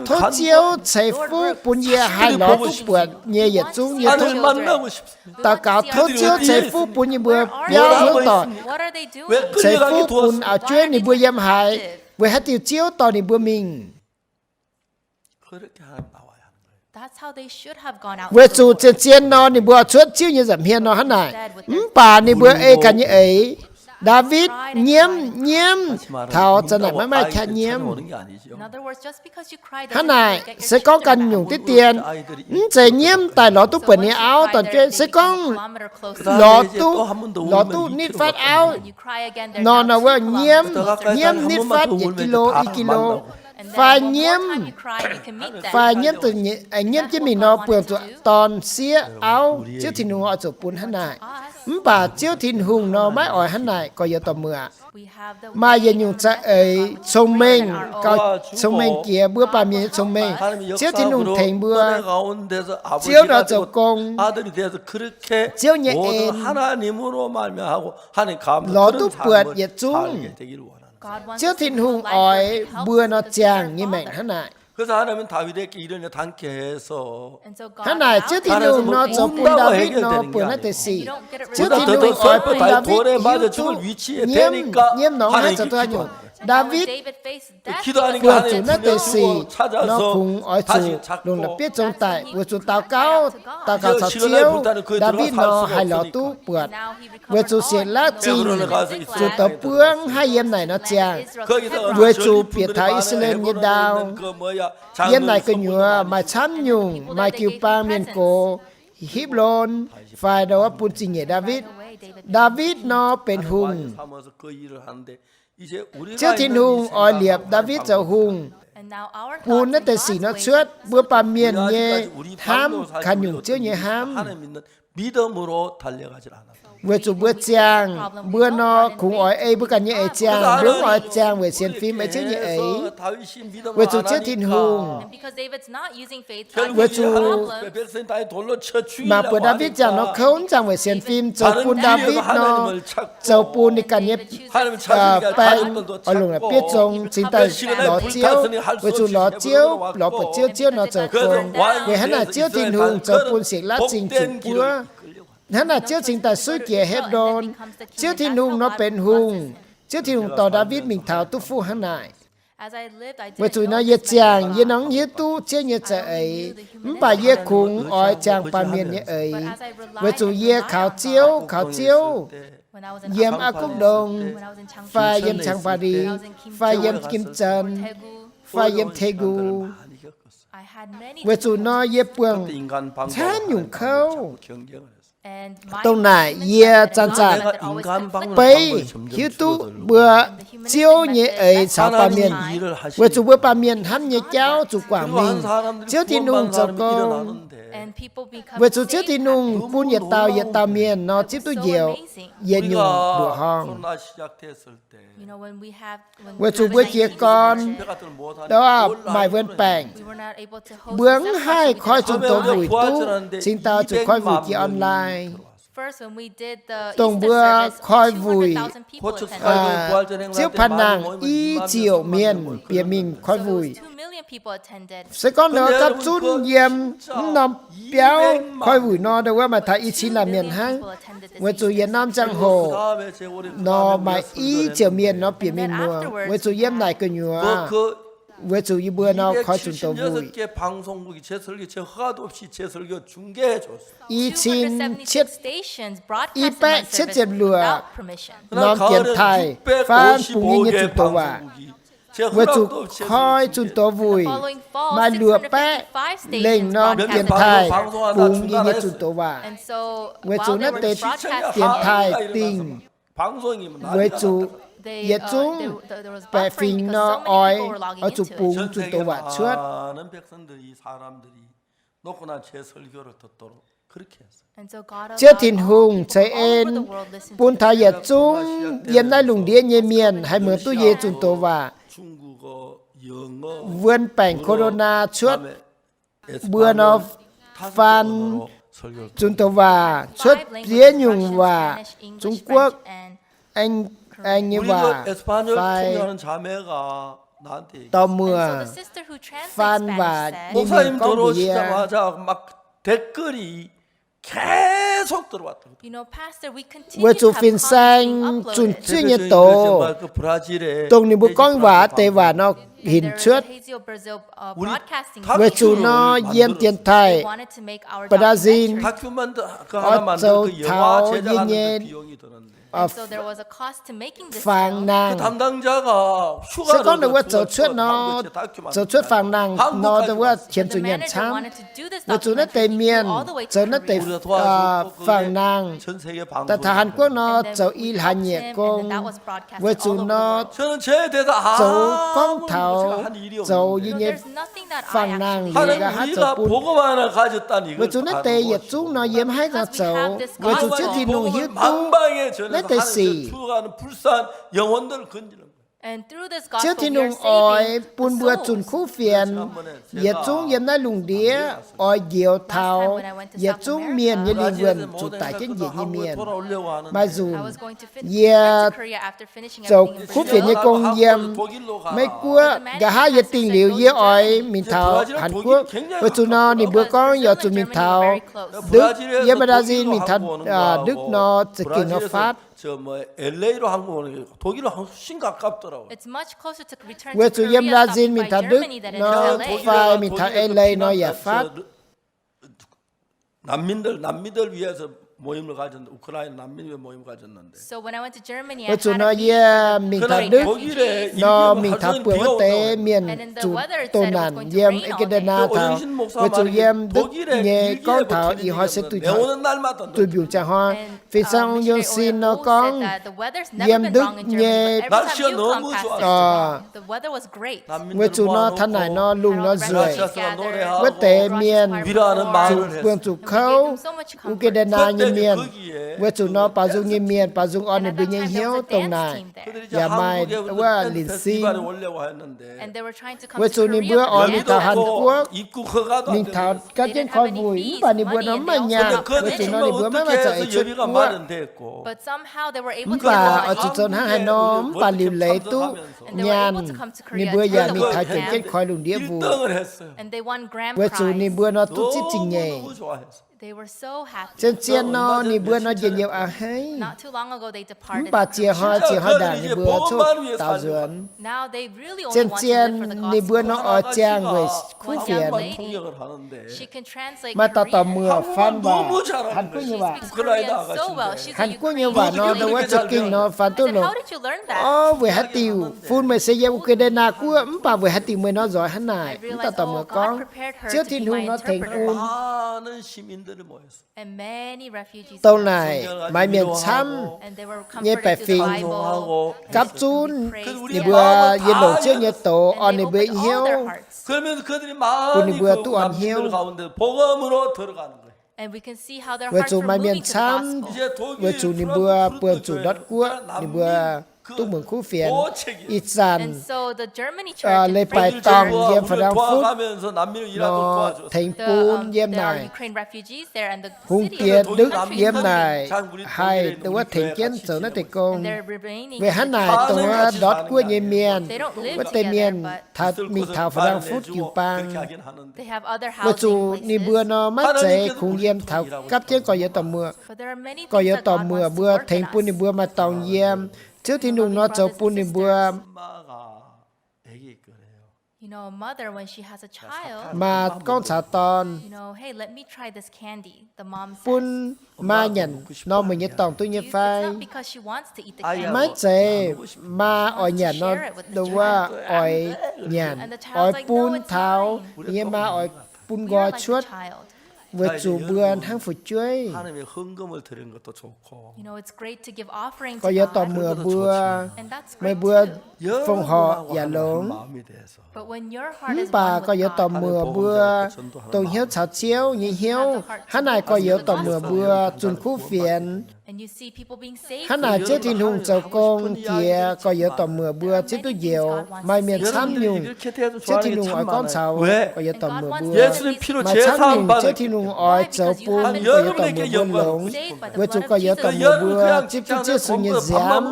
Tov Ziouv ceix fuqv bun yie haih lorz duqv buatc nyei yietc zungv nyei. Daux gaux tov Ziouv ceix fuqv bun yie mbuo biauv hmuangv doic. Ceix fuqv bun auv-jueiv ninh mbuo yiem haaix, weic haaix diuc Ziouv dorh ninh mbuo mingh. Weic zuqc zien-zien nor ninh mbuo cuotv Ziouv nyei nza'hmien nor hnangv naaic. Mv baac ninh mbuo ei ganh nyei eix. Ndaawitv nyiemv nyiemv taux zanc naaic maiv maaih qaqv nyiemv. Hnangv naaic, se gorngv ganh nyungc diqv dien, mv zeiz nyiemv daaih lorz duqv buatc ninh auv dorn-jueiv. Se gorngv lorz duqv, lorz duqv nitv fatv auv nor, nor wuov nyiemv, nyiemv nitv fatv yietc kilo, i kilo, fai nyiemv, fai nyiemv, nyiemv jienv mingh nor buangh zuqc dorn sieqv auv. Ziouv Tin-Hungh oix zuqc bun hnangv naaic. Mv baac Ziouv Tin-Hungh nor maiv oix hnangv naaic, gorx-youz dorh muoc. Maaih yietc nyungc za'eix cong-mengh, gauh cong-mengh jiex mbuo baamh mienh nyei cong-mengh. Ziouv Tin-Hungh tengx mbuo. Ziouv nor zoux gong. Ziouv nyei en lorz duqv buatc yietc zungv. Ziouv Tin-Hungh oix mbuo nor ziangh nyei maengc hnangv naaic. Hnangv naaic Ziouv Tin-Hungh nor zoux bun Ndaawitv nor buangh naaiv deix sic. Ziouv Tin-Hungh oix bun Ndaawitv hiuv duqv nyiemv, nyiemv norm haaix zoux duqv haaix nyungc. Ndaawitv buangh zuqc naaiv deix sic nor, kungx oix zuqc longc la'bieiv zong daic, weic zuqc daux gaux, daux gaux caux Ziouv, Ndaawitv nor haih lorz duqv buatc. Weic zuqc Sikc^lakv Zingh zuqc douz buangv haih yiem naaic nor ziangh, weic zuqc bieqc taux I^saa^laa^en nyei ndau. Yiem naaic gu'nyuoz maaih camv nyungc, maaih jiu-baang mienh gox, Hipv^lon, fai ndau wuov bun zingh nyeic Ndaawitv. Ndaawitv nor benx hungh. Ziouv Tin-Hungh oix liepc Ndaawitv zoux hungh, bun naaiv deix sic nor cuotv. Mbuo baamh mienh nyei hnamv kaaix nyungc Ziouv nyei hnamv. Weic zuqc mbuo ziangh, mbuo nor kungx oix ei mbuo ganh nyei eix ziangh. Mbuo mv oix ziangh weic sienx fim, ei Ziouv nyei eix. Weic zuqc Ziouv Tin-Hungh, weic zuqc mangc buatc Ndaawitv ziangh nor kouv, mv ziangh weic sienx fim, zoux bun Ndaawitv nor, zoux bun ninh ganh nyei baeng oix longc la'bieiv zong cingx daaih lorz Ziouv. Weic zuqc lorz Ziouv, lorz buatc Ziouv, Ziouv nor zoux gong. Weic hnangv naaic Ziouv Tin-Hungh zoux bun Sikc^lakv Zingh zuqc buov. Hnangv naaic Ziouv cingx daaih suiv jiex Hepv^lon. Ziouv Tin-Hungh nor benx hungh. Ziouv Tin-Hungh dorh Ndaawitv mingh taux duqv fuqv hnangv naaic. Weic zuqc nor yie ziangh, yie nor mv hiuv duqv Ziouv nyei za'eix, mv baac yie kungx oix ziangh baamh mienh nyei eix. Weic zuqc yie kaux Ziouv, kaux Ziouv, yiem Aa Guv Ndong, fai yiem Chaang^faa^li, fai yiem Kim Zon, fai yiem Tegu. Weic zuqc nor yie buangh camv nyungc kouv. Dongh naaic yie zanc-zanc beiv hiuv duqv mbuo Ziouv nyei eix caux baamh mienh, weic zuqc mbuo baamh mienh hnamv nyei jauv zuqc guangc mingh. Ziouv Tin-Hungh zoux gong, weic zuqc Ziouv Tin-Hungh bun yietc dauh yietc dauh mienh nor zipv duqv njoux yietc nyungc mbuoqc horngh. Weic zuqc mbuo jiez gorn, aa, maaih wuon baengc, mbuo mv haih koi zunh doz wuic duqv, cingx daaih zuqc koi wuic jiex online. Dongh mbuo koi wuic, ziouv panh nangh i ziouc mienh bieqc mingh koi wuic. Se gorngv nor gapv zunv yiem mv norm biauv koi wuic nor, ndau wuov maaih taux i cin laanh mienh hnangv. Weic zuqc yietc norm ziangh hoc nor maaih i ziouc mienh nor bieqc mingh muoz. Weic zuqc yiem naaic gu'nyuoz, weic zuqc yie mbuo nor koi zunh doz wuic. I cin cietv i baeqv cietv ziepc luoqc norm dienx taaih faan bungx yie nyei zunh doz waac. Weic zuqc koi zunh doz wuic maaih luoqc baeqv lengh norm dienx taaih bungx yie nyei zunh doz waac. Weic zuqc naaiv deix dienx taaih dingh, weic zuqc yietc zungv baeqc fingx nor oix, oix zuqc bungx zunh doz waac cuotv. Ziouv Tin-Hungh ceix en bun taux yietc zungv yiem naaiv lungh ndiev nyei mienh haih muangx duqv yie zunh doz waac. Wuon baengc corona cuotv, mbuo nor faan zunh doz waac cuotv ziex nyungc waac, Zungv Guoqv, Aeng, Aeng nyei waac, fai dorh muoz faan waac nyei mienh gorngv mbuox yie, weic zuqc fin-saeng zunh zuiv nyei doz, dongh ninh mbuo gorngv waac deix waac nor hinc cuotv. Weic zuqc nor yiem dienx taaih Brazil oix zoux taux yie nyei fangx nangh. Se gorngv ndau wuov zoux cuotv nor, zoux cuotv fangx nangh nor, ndau wuov qiemx zuqc nyanc camv. Weic zuqc naaiv deix mienh zoux naaiv deix fangx nangh daaih taux Hàn Quốc nor zoux i hlaax nyieqc gong. Weic zuqc nor zoux gorngv taux zoux yie nyei fangx nangh liuz nqa'haav zoux bun. Weic zuqc naaiv deix yietc zungv nor yie mv haih nor zoux, weic zuqc Ziouv Tin-Hungh hiuv duqv naaiv deix sic. Ziouv Tin-Hungh oix bun mbuo zunh kuv fienx, yietc zungv yiem naaiv lungh ndiev oix njoux taux yietc zungv mienh nyei lingh wuonh zuqc daic jienv njiec nyei mienh. Maaih nzunc yie zoux kuv fienx nyei gong yiem Meiv Guoqv nqa'haav yie dingh liuz yie oix mingh taux Hàn Quốc. Weic zuqc nor ninh mbuo gorngv yaac zuqc mingh taux Đức, yiem Brazil mingh taux Đức nor za'gengh nor faatv. Weic zuqc yiem Laasin mingh taux Ndutv nor fai mingh taux LA nor yaac fatv. Weic zuqc nor yie mingh taux Ndutv nor mingh taux buonc wuov deix mienh zuqc doh naanc yiem Argentina taux. Weic zuqc yiem Ndutv nyei gorngv taux ih hnoi se duih mbiungc ziangh hnoi, Fin-Saeng Ong Yong Sin nor gorngv, yiem Ndutv nyei, weic zuqc nor taux naaic nor lungh nor nzueic, wuov deix mienh zuqc buangh zuqc kouv, Argentina nyei mienh, weic zuqc nor baaux nzung nyei mienh baaux nzung orn ninh mbuo nyei hnyouv dongh naaic, yaac maaih wuov linc sin. Weic zuqc ninh mbuo oix mingh taux Hàn Guoqv, mingh taux gapv jienv koi mbuic, mv baac ninh mbuo nor mv maaih nyaanh, weic zuqc nor ninh mbuo maiv maaih za'eix cuotv guoqv. Mv baac oix zuqc zoux hnangv haaix nor, mv baac liuc leiz duqv nyaanh, ninh mbuo yaac mingh taux juangc jienv koi lungh ndiev mbuo. Weic zuqc ninh mbuo nor duqv zipv zingh nyeic. Zien-zien nor ninh mbuo nor njien-youh a'hneiv. Mv baac ziex hnoi ziex hnoi ndaangc ninh mbuo cuotv daaux nzuonx. Zien-zien ninh mbuo nor oix ziangh weic kuv fienx. Maaih dauh dorc muoc faan waac, Hàn Guoqv nyei waac. Hàn Guoqv nyei waac nor, ndau wuov za'gengh nor faan duqv longc. Orv, weic haaix diuc? Bun meih se yiem Argentina guoqv, mv baac weic haaix diuc meih nor nzoih hnangv naaic? Mv dauh dorc muoc gorngv, Ziouv Tin-Hungh nor tengx bun dongh naaic maaih mienh camv nyei baeqc fingx gapv zunv ninh mbuo yiem longc Ziouv nyei doz orn ninh mbuo hnyouv, bun ninh mbuo duqv orn hnyouv. Weic zuqc maaih mienh camv, weic zuqc ninh mbuo buangh zuqc ndortv guoqv, ninh mbuo duqv muonc kuv fienx. Ih zanc leiz-baaix dorngh yiem Frankfurt nor tengx bun yiem naaic, hungh diex Ndutv yiem naaic haih ndau wuov tengx jienv zoux naaiv deix gong. Weic hnangv naaic dongh wuov ndortv guoqv nyei mienh, wuov deix mienh mingh taux Frankfurt jiu-baang, weic zuqc ninh mbuo nor maiv zeiz kungx yiem taux gapv jienv gorx-youz dorc muoc. Gorx-youz dorc muoc mbuo tengx bun ninh mbuo maaih dorngx yiem. Ziouv Tin-Hungh nor zoux bun ninh mbuo maa gorngv caux dorn, Bun maa nyanc nor meih nyei dorngx duqv nyei fai? Maiv zeiz maa oix nyanc nor, ndau wuov oix nyanc, oix bun taux, ninh nyei maa oix bun nqoi cuotv, weic zuqc mbuo hnangv fu'jueiv. Gorx-youz dorc muoc mbuo, meih mbuo fongc horc yaac longx. Mv baac gorx-youz dorc muoc mbuo dongh hnyouv caux Ziouv nyei hnyouv, hnangv naaic gorx-youz dorc muoc mbuo zunh kuv fienx. Hnangv naaic Ziouv Tin-Hungh zoux gong jiex gorx-youz dorc muoc mbuo zipv duqv njoux. Maaih mienh camv nyungc, Ziouv Tin-Hungh oix gorngv caux gorx-youz dorc muoc mbuo. Maaih camv nyungc Ziouv Tin-Hungh oix zoux bun gorx-youz dorc muoc mbuo longx, weic zuqc gorx-youz dorc muoc mbuo zipv duqv Ziouv Yesu nyei nziaamv.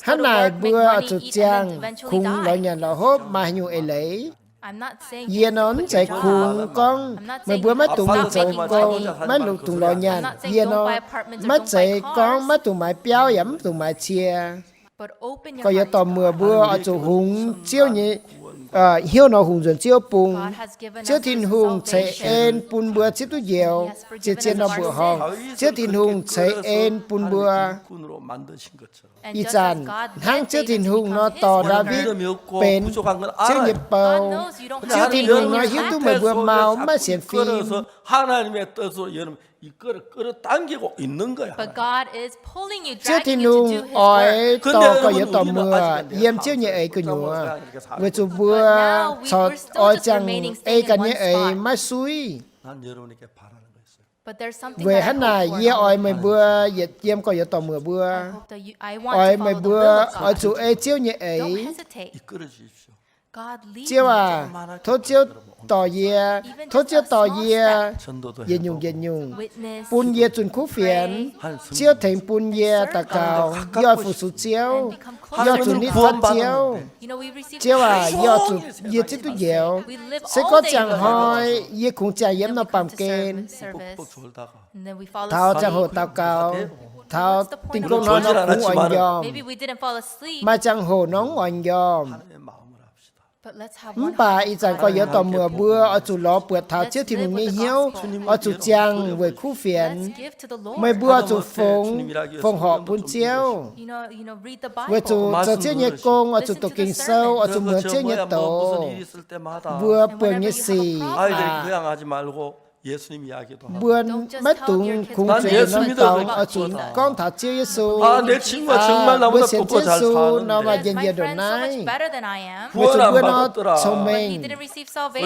Hnangv naaic mbuo oix zuqc ziangh kungx lorz nyanc lorz hopv maaih haaix nyungc eix leiz? Yie nor mv zeiz kungx gorngv meih mbuo maiv dungx mingh zoux gong, maiv dungx lorz nyanc. Yie nor maiv zeiz gorngv maiv dungx maaiz biauv yaac mv dungx maaiz cie. Gorx-youz dorc muoc mbuo oix zuqc hungx Ziouv nyei hnyouv nor hungx nzuonx Ziouv bung. Ziouv Tin-Hungh ceix en bun mbuo zipv duqv njoux, zien-zien nor mbuoqc horngh. Ziouv Tin-Hungh ceix en bun mbuo. Ih zanc hnangv Ziouv Tin-Hungh nor dorh Ndaawitv benx Ziouv nyei bou. Ziouv Tin-Hungh nor hiuv duqv meih mbuo mau maiv sienx fim. Ziouv Tin-Hungh oix dorh gorx-youz dorc muoc yiem Ziouv nyei eix gu'nyuoz, weic zuqc mbuo corc oix ziangh ei ganh nyei eix maiv suiv. Weic hnangv naaic yie oix meih mbuo yietc yiem gorx-youz dorc muoc mbuo, oix meih mbuo oix zuqc ei Ziouv nyei eix. Ziouv aac, tov Ziouv dorh yie, tov Ziouv dorh yie yietc nyungc yietc nyungc, bun yie zunh kuv fienx. Ziouv tengx bun yie daux gaux, yie oix fu-sux Ziouv, yie oix zuqc nitv fatv Ziouv. Ziouv aac, yie oix zuqc, yie zipv duqv njoux. Se gorngv ziangh hnoi yie kungx ziangh yiem norm baamh gen, taux ziangh hoc daux gaux, taux dingh gong hnoi nor kungx oix njormh. Maaih ziangh hoc nor mv oix njormh. Mv baac ih zanc gorx-youz dorh muoc mbuo oix zuqc lorz buatc taux Ziouv Tin-Hungh nyei hnyouv, oix zuqc ziangh weic kuv fienx. Meih mbuo oix zuqc fongx, fongc horc bun Ziouv. Weic zuqc zoux Ziouv nyei gong oix zuqc doqc Ging-Sou, oix zuqc muangx Ziouv nyei doz. Mbuo buangh nyei sic aac, mbuo maiv dungx kungx zueiz norm dorngx oix zuqc gorngv taux Ziouv Yesu. Mbuo sienx Ziouv Yesu nor maaih njien-youh ndongc naaiv. Weic zuqc mbuo nor cong-mengh,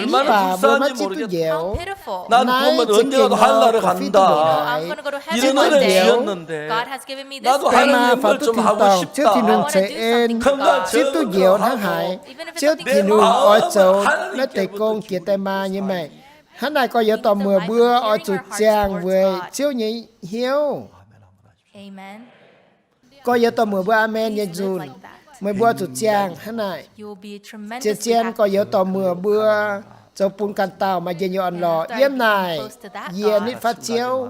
mv baac mbuo maiv zipv duqv njoux. Naaiv za'gengh nor korv-fiqv duqv ndongc haaix. Zipv duqv njoux, daaih maa faaux duqv tin-dorngh Ziouv Tin-Hungh ceix en, zipv duqv njoux hnangv haaix, Ziouv Tin-Hungh oix zoux naaiv deix gong jiex daaih maa nyei maengc. Hnangv naaic gorx-youz dorh muoc mbuo oix zuqc ziangh weic Ziouv nyei hnyouv. Gorx-youz dorh muoc mbuo aamen nyei nzunc, meih mbuo oix zuqc ziangh hnangv naaic. Zien-zien gorx-youz dorh muoc mbuo zoux bun ganh dauh maaih njien-youh orn-lorqc. Yiem naaic yie nitv fatv Ziouv.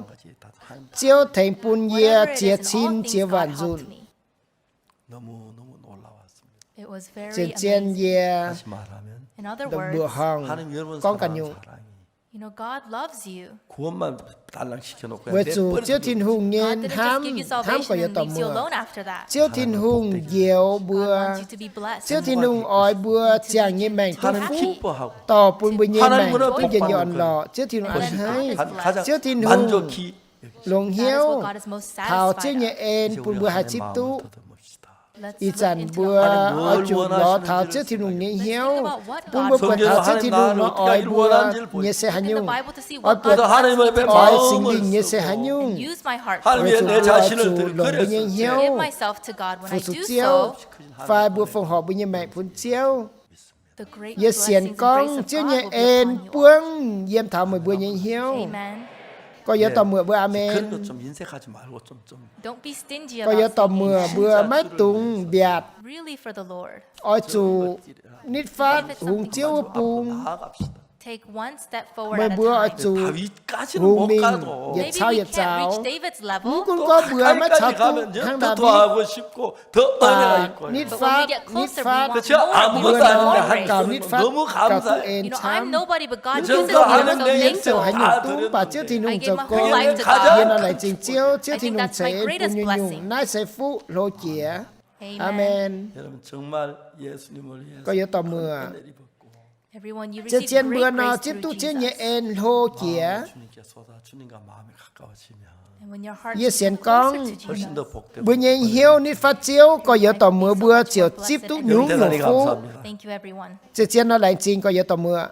Ziouv tengx bun yie ziex cin ziex waanc nzunc. Zien-zien yie mbuoqc horngh gorngv ganh nyungc. Weic zuqc Ziouv Tin-Hungh nyei hnamv, hnamv gorx-youz dorh muoc. Ziouv Tin-Hungh njoux mbuo. Ziouv Tin-Hungh oix mbuo ziangh nyei maengc duqv fuqv, dorh bun mbuo nyei maengc duqv njien-youh orn-lorqc. Ziouv Tin-Hungh a'hneiv. Ziouv Tin-Hungh longx hnyouv taux Ziouv nyei en bun mbuo haih zipv duqv. Ih zanc mbuo oix zuqc lorz taux Ziouv Tin-Hungh nyei hnyouv, bun mbuo buatc taux Ziouv Tin-Hungh nor oix mbuo nyei se haaix nyungc. Oix buatc, oix Singx Lingh nyei se haaix nyungc. Weic zuqc mbuo oix zuqc longc mbuo nyei hnyouv fu-sux Ziouv, fai mbuo fongc horc mbuo nyei maengc bun Ziouv. Yie sienx gorngv Ziouv nyei en buangv yiem taux meih mbuo nyei hnyouv. Gorx-youz dorh muoc mbuo aamen. Gorx-youz dorh muoc mbuo maiv dungx mbiatc. Oix zuqc nitv fatv hungx Ziouv wuov bung. Meih mbuo oix zuqc hungx mingh yietc cau yietc zaux. Mv gunv gorngv mbuo maiv caux duqv hnangv Ndaawitv, baac nitv fatv, nitv fatv, mbuo nor gauh nitv fatv gauh duqv en camv. Mv gunv gorngv yie maiv zouc haaix nyungc duqv, mv baac Ziouv Tin-Hungh zoux gong. Yie nor laengz zingh Ziouv, Ziouv Tin-Hungh ceix en bun nyungc-nyungc. Naaiv se fuqv hlo jiex. Aamen. Gorx-youz dorh muoc, zien-zien mbuo nor zipv duqv Ziouv nyei en hlo jiex. Yie sienx gorngv mbuo nyei hnyouv nitv fatv Ziouv, gorx-youz dorh muoc mbuo ziouc zipv duqv nyungc-nyungc fuqv. Zien-zien nor laengz zingh gorx-youz dorh muoc.